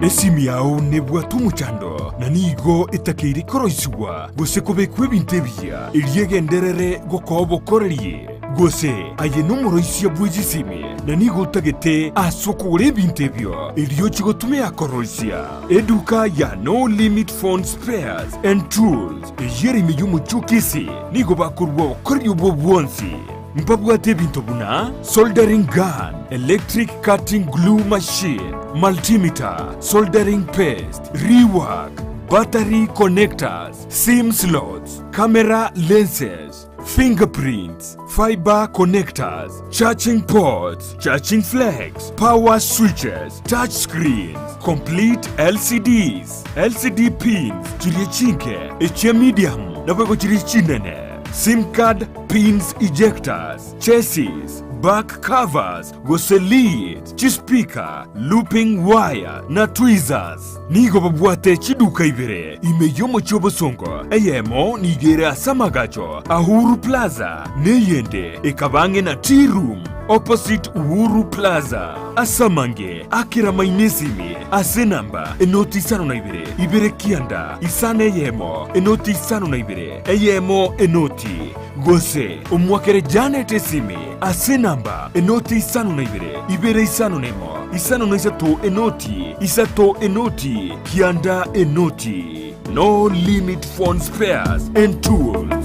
Esimi yao nebwate omochando, na nigo etakeire koroisigwa gose kobekwa ebinto ebiya, erio egenderere gokoa obokoreri. Gose aye nomoroisia bwe chisimi, na nigo otagete ase okogora ebinto ebio erio ochie gotumia koroisia eduka ya No Limit Phone Spares and Tools eyio ere ime y'omochie o Kisii nigo bakorua obokoreri obwo bwonsi. Mbabwate ebinto buna soldering gun, electric cutting glue machine, multimeter, soldering paste, rework, battery connectors, sim slots, camera lenses, fingerprints, fiber connectors, charging ports, charging flex, power switches, touch screens, complete LCDs, LCD pins chiria chinke, echia medium naboigo chiria chinene, sim card pins ejectors, chassis, back covers, gose leads, chispeaker, looping wire, na tweezers. Nigo babwate chiduka ibere ime y'omochie obosongo, eyemo nigo ere ase amagacho a Uhuru Plaza, na eyende ekaba ang'e na Tea Room opposite Uhuru Plaza. Ase amange akera maino esimi ase enamba enoti isano na ibere, ibere kianda, isano eyemo, enoti isano na ibere, eyemo enoti, gose omoakere Janet esimi ase enamba enoti isano na ibere, ibere isano na emo, isano na isato enoti, isato enoti, kianda enoti. No Limit Phone Spares and Tools.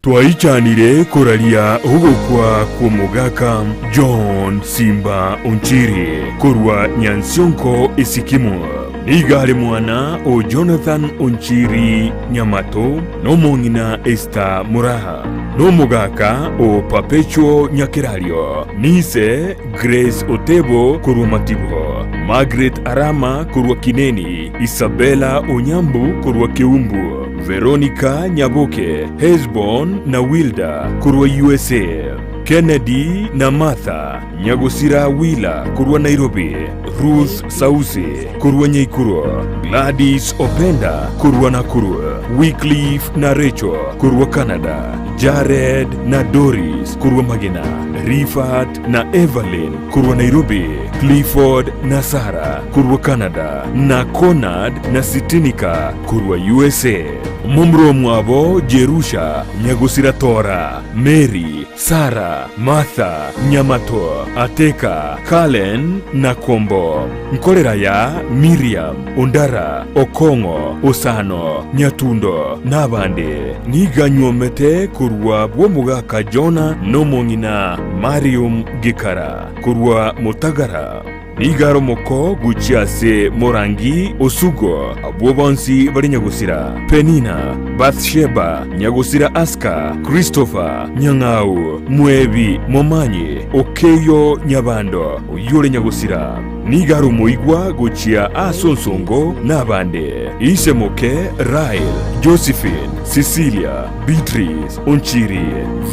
Twaichanire koraria ogokwa kw'omogaka John Simba Onchiri korwa Nyansionko Esikimu. Nigo are mwana o Jonathan Onchiri Nyamato na omong'ina Esther Muraha, na omogaka o Perpetual Nyakerario, niise Grace Otebo korwa Matibo, Margaret Arama korwa Kineni, Isabella Onyambu korwa Keumbu, Veronica Nyaboke, Hesbon na Wilda korwa USA, Kennedy na Martha Nyagosira Wila korwa Nairobi, Ruth Sausi korwa Nyaikuro, Gladys Openda korwa Nakuru, Wycliffe na Rachel korwa Canada, Jared na Doris korwa Magena, Rifat na Evelyn korwa Nairobi, Clifford na Sarah korwa Canada, na Conard na Sitinika korwa USA. Momura omwabo Jerusha, Nyagosira Tora, Mary, Sara, Martha, Nyamato, Ateka, Kalen, na Kombo. Nkorera ya Miriam, Ondara, Okong'o, Osano, Nyatundo, na abande. Nigo anywomete korwa bw'omogaka Jona na omong'ina Marium Gikara korwa Motagara. Nigo are omoko gochia ase Morangi Osugo, abwo bonsi bare nyagosira, Penina, Bathsheba, nyagosira Aska, Christopher, Nyang'au, Mwebi, Momanyi, Okeyo Nyabando, oyio ore nyagosira. Nigo are omoigwa gochia ase onsongo na abande, ise moke Rael, Josephine, Cecilia, Beatrice, Onchiri,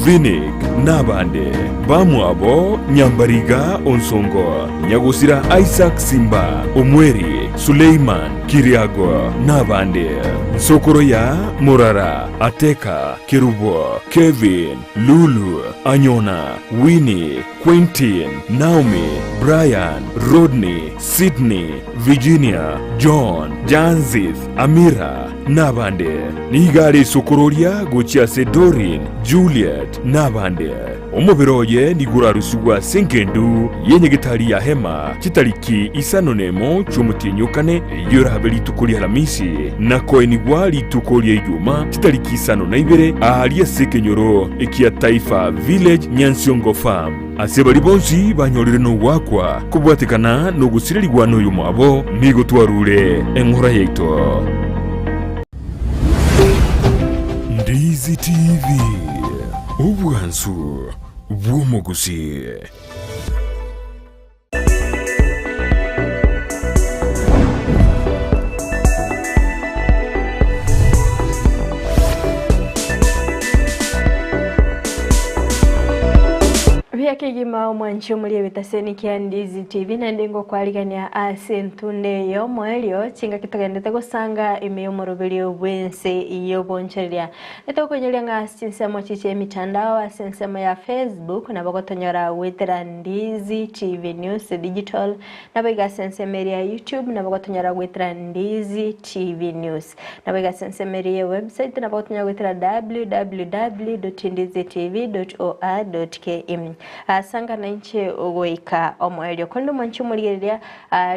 Vinik, na abande. Bamwabo Nyambariga Onsongo, Nyagosira Isaac Simba, Omweri, Suleiman, Kiriago, na abande. Nsokoro ya Morara, Ateka, Kerubo, Kevin, Lulu, Anyona, Winnie, Quentin, Naomi, Brian, Rodney, Sydney, Virginia, John, Janzith, Amira, nabande. Nigo are isokororia gochia ase Doreen, Juliet, nabande. Omobere oye nigo orarusigwe ase engendu y'enyegetari ya Hema chitariki isano nemo chi'omotienyi o kane, eyio erabe rituko ri'Alamisi, na koenigwa rituko ria Ijuma chitariki isano na ibere aaria ase ekenyoro ekia Taifa Village, Nyansiongo Farm. Ase baria bonsi banyorire nogoakwa kobwatekana nogosirerigwa noyomwabo, nigo twarure eng'ora yaito. Ndizi TV, obwansu bw'omogusii. Mbuya kegima omwanchi omori ebitaseni kia Ndizi TV naende ngokwarigania ase entunde y'omoerio chingaki togendete gosanga ime y'omoroberio bw'ense y'obonchoreria. Netokoinyoria ng'a ase chinsemo chiche emitandao ase ensemo ya Facebook nabo gotonyora goetera Ndizi TV News Digital nabo iga ase ensemo eria ya YouTube nabo gotonyora goetera Ndizi TV News. Nabo iga ase ensemo eria ye website nabo gotonyora goetera www.ndizitv.or.ke. Asanga nainche goika omoerio. Korende omwanche omorigereria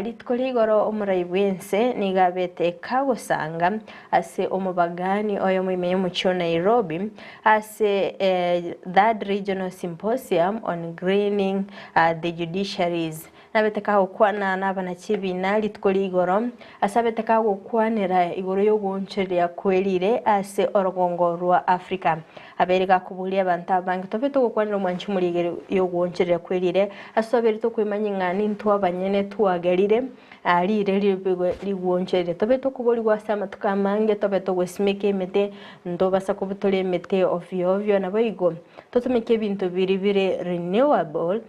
rituko ria igoro omorai bw'ense nigo abete kagosanga ase omobagani oyomo ime y'omochie o Nairobi ase Third Regional Symposium on Greening the Judiciaries. Nabete kagokwana nabanachibiina rituko ria igoro, ase abete kagokwanera igoro y'ogoonchoreria kwerire ase orogongo rwa Africa. Abeire gakoboria abanto abange, Tobe togokwanera omwanchi omoria igoro y'ogoonchoreria kwerire, ase twabeire tokoimanya ng'a nintwe abanyene twagerire riire ribe rigwonchoreria. Tobe tokoborigwa ase amatuko amange, tobe togosimeka emete, ntobasa kobutora emete ovyo ovyo, naboigo totumeke ebinto biria bire renewable.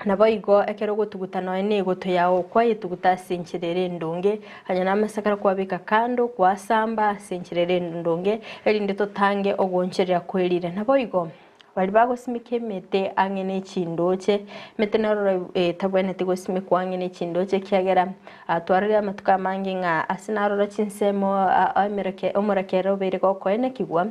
Naboigo ekero ogotuguta nonya negoto yao kwayetuguta ase enchera ere endonge, onye namasakara kwabeka kando, kwasamba ase enchera ere endonge, erinde totange ogooncherera kwerire. Naboigo baria bagosimeka emete ang'e ne chindoche, emete nororo etabwenereti gosimekwa ang'e ne chindoche ekiagera twarorire amatuko amange ng'a ase naroro chinsemo omorakera obeire gokoenekigwa,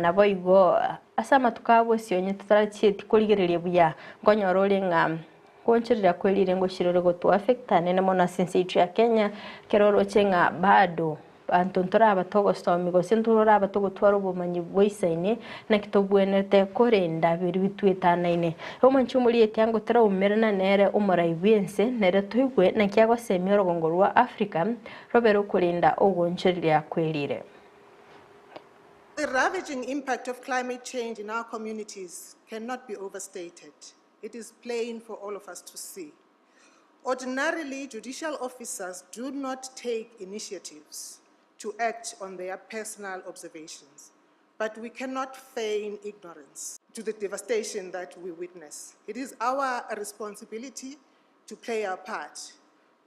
naboigo Ase amatuko a bosio onye totarachieti korigereria buya, nkonyora ore ng'a goonchoreria kwe rirengo chirore gotoaffecta anene mono ase ense yaito ya Kenya, ekero oroche ng'a bado banto ntoraba togosomia gose ntoraba togotwara obomanyi boisaine, naki tobwenerete korenda biria bitwetanaine. Omonche omorieti ango toraumerana nere omorai bw'ense, nere toigwe naki agosemia orogongo rwa Africa, robere okorenda ogoonchoreria kwe rire. The ravaging impact of climate change in our communities cannot be overstated. It is plain for all of us to see. Ordinarily, judicial officers do not take initiatives to act on their personal observations, but we cannot feign ignorance to the devastation that we witness. It is our responsibility to play our part,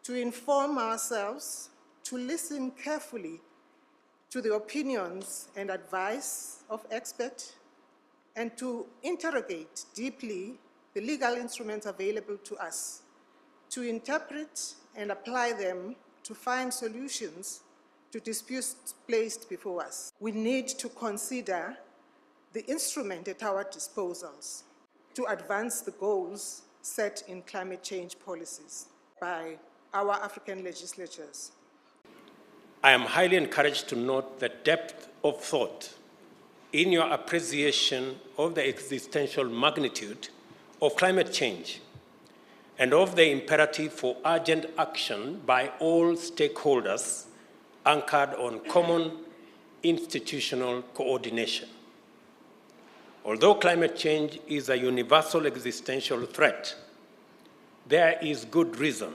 to inform ourselves, to listen carefully to the opinions and advice of experts, and to interrogate deeply the legal instruments available to us, to interpret and apply them to find solutions to disputes placed before us. We need to consider the instrument at our disposals to advance the goals set in climate change policies by our African legislatures. I am highly encouraged to note the depth of thought in your appreciation of the existential magnitude of climate change and of the imperative for urgent action by all stakeholders anchored on common institutional coordination. Although climate change is a universal existential threat, there is good reason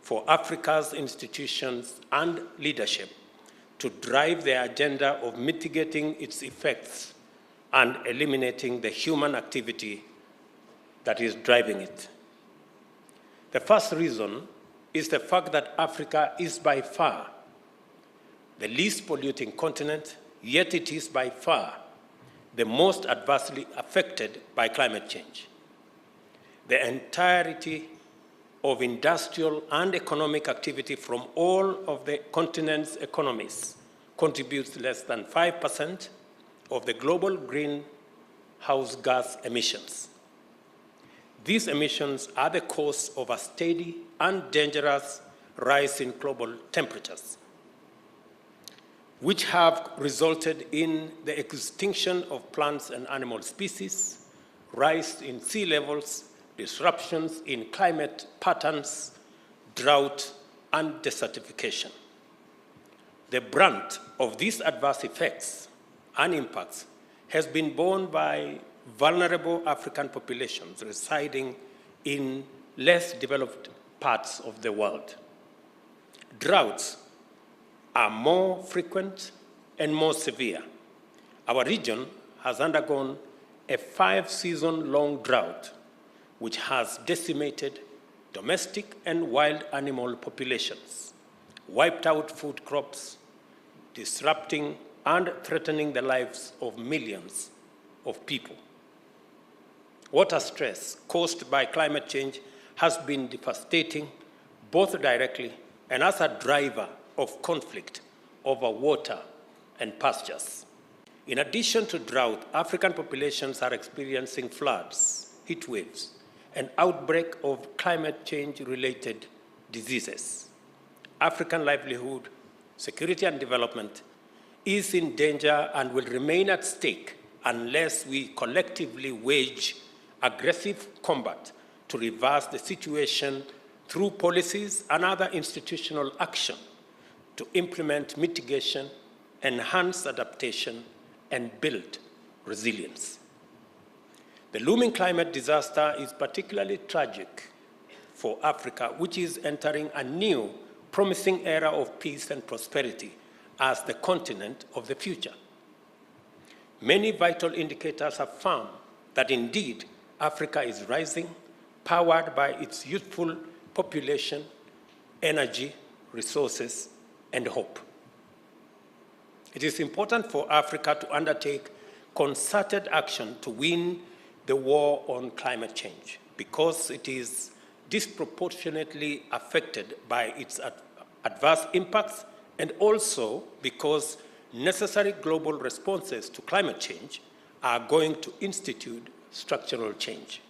for Africa's institutions and leadership to drive the agenda of mitigating its effects and eliminating the human activity that is driving it. The first reason is the fact that Africa is by far the least polluting continent, yet it is by far the most adversely affected by climate change. The entirety of industrial and economic activity from all of the continent's economies contributes less than 5% of the global greenhouse gas emissions. These emissions are the cause of a steady and dangerous rise in global temperatures, which have resulted in the extinction of plants and animal species, rise in sea levels, disruptions in climate patterns, drought, and desertification. The brunt of these adverse effects and impacts has been borne by vulnerable African populations residing in less developed parts of the world. Droughts are more frequent and more severe. Our region has undergone a five season long drought which has decimated domestic and wild animal populations, wiped out food crops, disrupting and threatening the lives of millions of people. Water stress caused by climate change has been devastating both directly and as a driver of conflict over water and pastures. In addition to drought, African populations are experiencing floods, heat waves, and outbreak of climate change-related diseases. African livelihood, security and development is in danger and will remain at stake unless we collectively wage aggressive combat to reverse the situation through policies and other institutional action to implement mitigation, enhance adaptation, and build resilience. The looming climate disaster is particularly tragic for Africa, which is entering a new, promising era of peace and prosperity as the continent of the future. Many vital indicators affirm that indeed Africa is rising, powered by its youthful population, energy, resources, and hope. It is important for Africa to undertake concerted action to win the war on climate change because it is disproportionately affected by its ad adverse impacts and also because necessary global responses to climate change are going to institute structural change.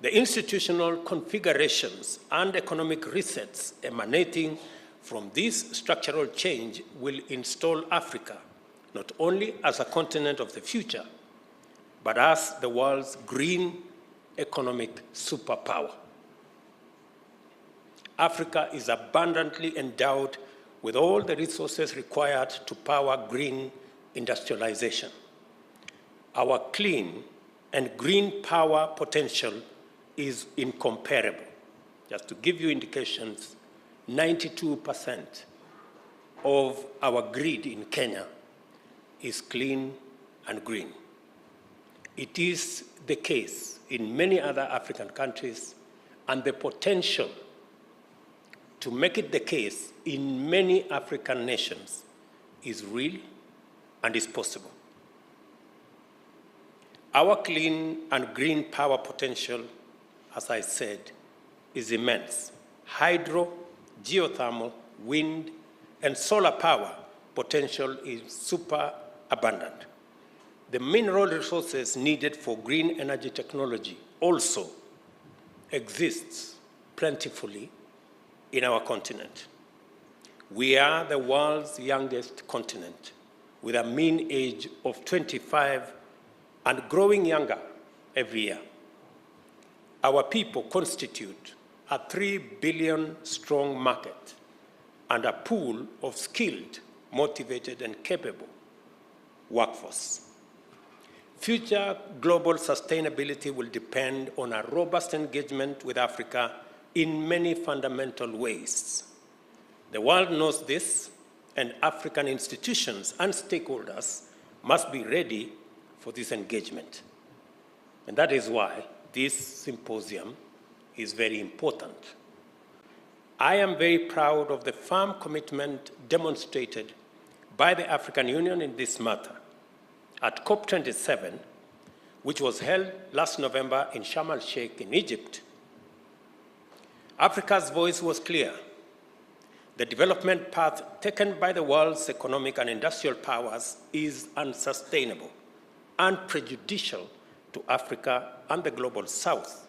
The institutional configurations and economic resets emanating from this structural change will install Africa not only as a continent of the future, but as the world's green economic superpower. Africa is abundantly endowed with all the resources required to power green industrialization. Our clean and green power potential is incomparable. Just to give you indications, 92% of our grid in Kenya is clean and green. It is the case in many other African countries, and the potential to make it the case in many African nations is real and is possible. Our clean and green power potential, as I said, is immense. Hydro, geothermal, wind, and solar power potential is super abundant. The mineral resources needed for green energy technology also exists plentifully in our continent. We are the world's youngest continent with a mean age of 25 and growing younger every year. Our people constitute a 3 billion strong market and a pool of skilled, motivated, and capable workforce. Future global sustainability will depend on a robust engagement with Africa in many fundamental ways. The world knows this, and African institutions and stakeholders must be ready for this engagement. And that is why this symposium is very important. I am very proud of the firm commitment demonstrated by the African Union in this matter. At COP27, which was held last November in Sharm el-Sheikh in Egypt, Africa's voice was clear. The development path taken by the world's economic and industrial powers is unsustainable and prejudicial to Africa and the global south.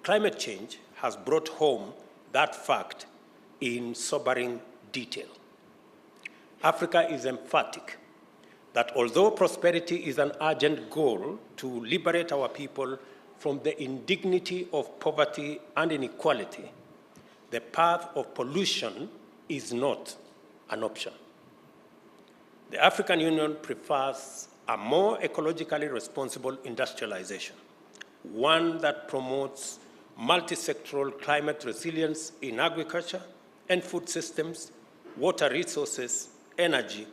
Climate change has brought home that fact in sobering detail. Africa is emphatic that although prosperity is an urgent goal to liberate our people from the indignity of poverty and inequality, the path of pollution is not an option. The African Union prefers a more ecologically responsible industrialization, one that promotes multisectoral climate resilience in agriculture and food systems, water resources, energy,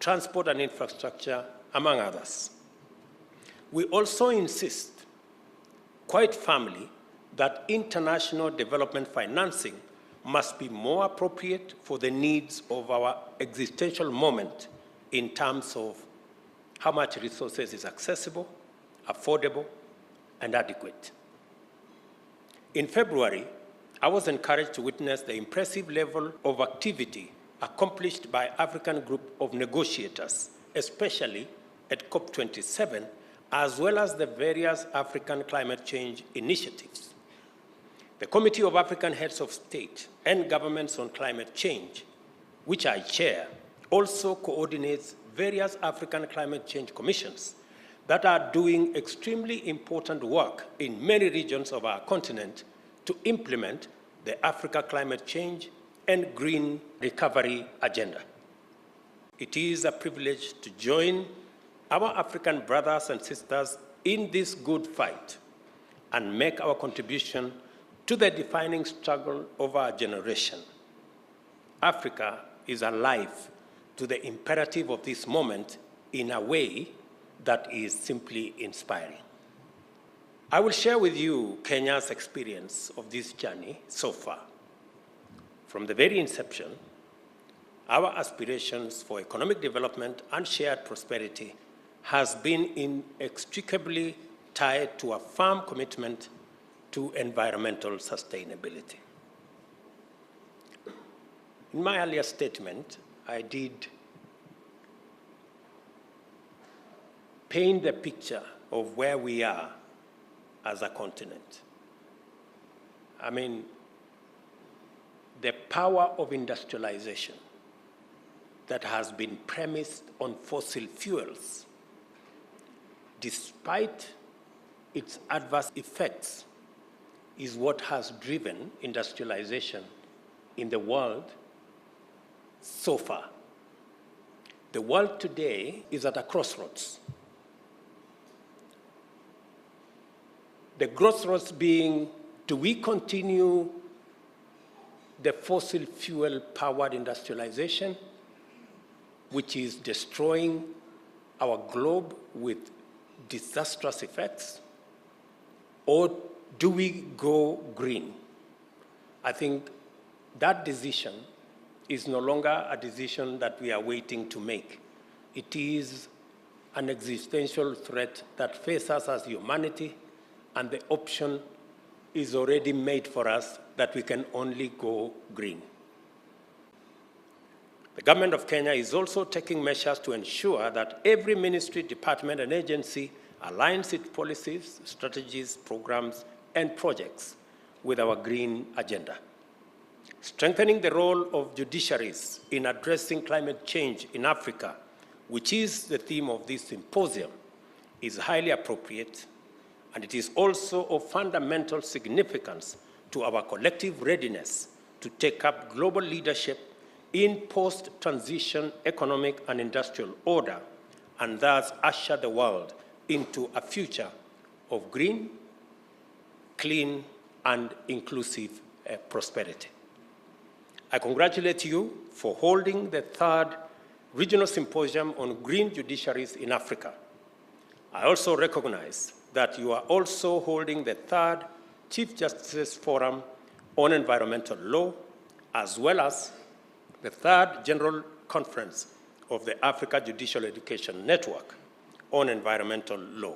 transport and infrastructure, among others. We also insist quite firmly that international development financing must be more appropriate for the needs of our existential moment in terms of how much resources is accessible, affordable, and adequate. In February, I was encouraged to witness the impressive level of activity accomplished by African Group of Negotiators, especially at COP27, as well as the various African climate change initiatives. The Committee of African Heads of State and Governments on Climate Change, which I chair, also coordinates various African climate change commissions that are doing extremely important work in many regions of our continent to implement the Africa Climate Change and Green Recovery Agenda. It is a privilege to join our African brothers and sisters in this good fight and make our contribution to the defining struggle of our generation. Africa is alive to the imperative of this moment in a way that is simply inspiring. I will share with you Kenya's experience of this journey so far. From the very inception, our aspirations for economic development and shared prosperity has been inextricably tied to a firm commitment to environmental sustainability. In my earlier statement, I did paint the picture of where we are as a continent. I mean, the power of industrialization that has been premised on fossil fuels, despite its adverse effects, is what has driven industrialization in the world so far. The world today is at a crossroads. The crossroads being do we continue the fossil fuel powered industrialization, which is destroying our globe with disastrous effects, or do we go green? I think that decision is no longer a decision that we are waiting to make. It is an existential threat that faces us as humanity, and the option is already made for us that we can only go green. The government of Kenya is also taking measures to ensure that every ministry, department, and agency aligns its policies, strategies, programs, and projects with our green agenda. Strengthening the role of judiciaries in addressing climate change in Africa, which is the theme of this symposium, is highly appropriate and it is also of fundamental significance to our collective readiness to take up global leadership in post-transition economic and industrial order and thus usher the world into a future of green, clean, and inclusive uh, prosperity. I congratulate you for holding the third Regional Symposium on Green Judiciaries in Africa. I also recognize that you are also holding the third Chief Justices Forum on Environmental Law, as well as the third General Conference of the Africa Judicial Education Network on Environmental Law.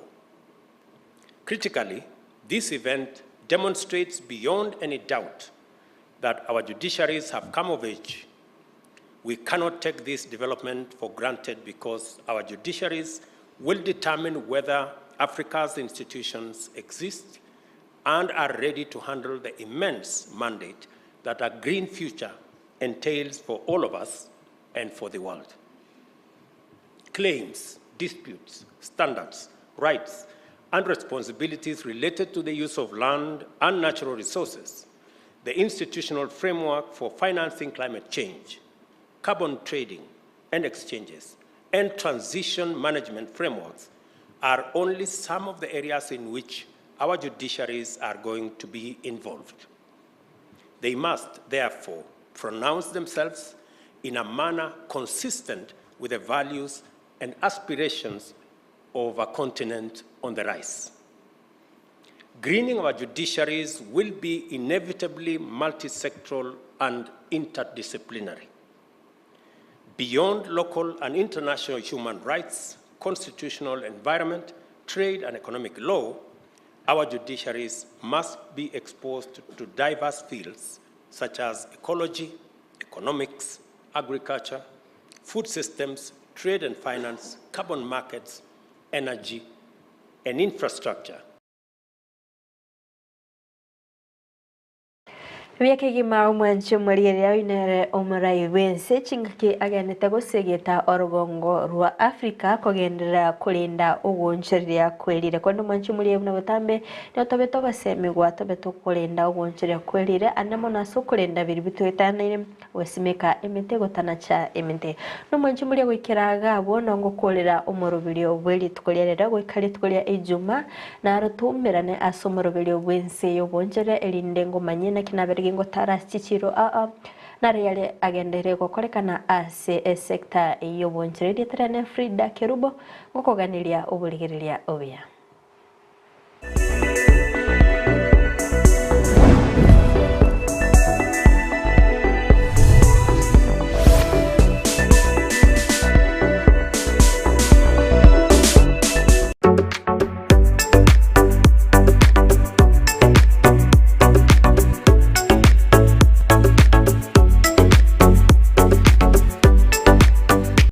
Critically, this event demonstrates beyond any doubt that our judiciaries have come of age. We cannot take this development for granted because our judiciaries will determine whether Africa's institutions exist and are ready to handle the immense mandate that a green future entails for all of us and for the world. Claims, disputes, standards, rights, and responsibilities related to the use of land and natural resources, the institutional framework for financing climate change, carbon trading and exchanges, and transition management frameworks are only some of the areas in which our judiciaries are going to be involved. They must, therefore, pronounce themselves in a manner consistent with the values and aspirations of a continent on the rise. Greening our judiciaries will be inevitably multisectoral and interdisciplinary. Beyond local and international human rights, constitutional environment, trade and economic law, our judiciaries must be exposed to diverse fields such as ecology, economics, agriculture, food systems, trade and finance, carbon markets, energy, and infrastructure. Buya kegima omwanchi omorigereria oinere omorai bw'ense chingaki agenete gosegeta orogongo rwa Africa kogenderera korenda ogoonchoreria kwerire. Korende omwanchi omorigereria buna botambe nigo tobete ogosemigwa tobe tokorenda ogoonchoreria kwerire ande mono ase okorenda biria bitoetanaine Gosimeka emete gotanacha emete. Nomwanchi moria goikera iga abwo nongokorera omoroberio bwe rituko ria rero goika rituko ria Ijuma, naro toumerane ase omoroberio bw'ense y'obonchore, erinde ngomanye naki nabere gingotara ase chichiiro aa, naro yare agenderere gokorekana ase esecta y'obonchore. Erieta riane Frida Kerubo, ngokoganeria oborigereria obuya.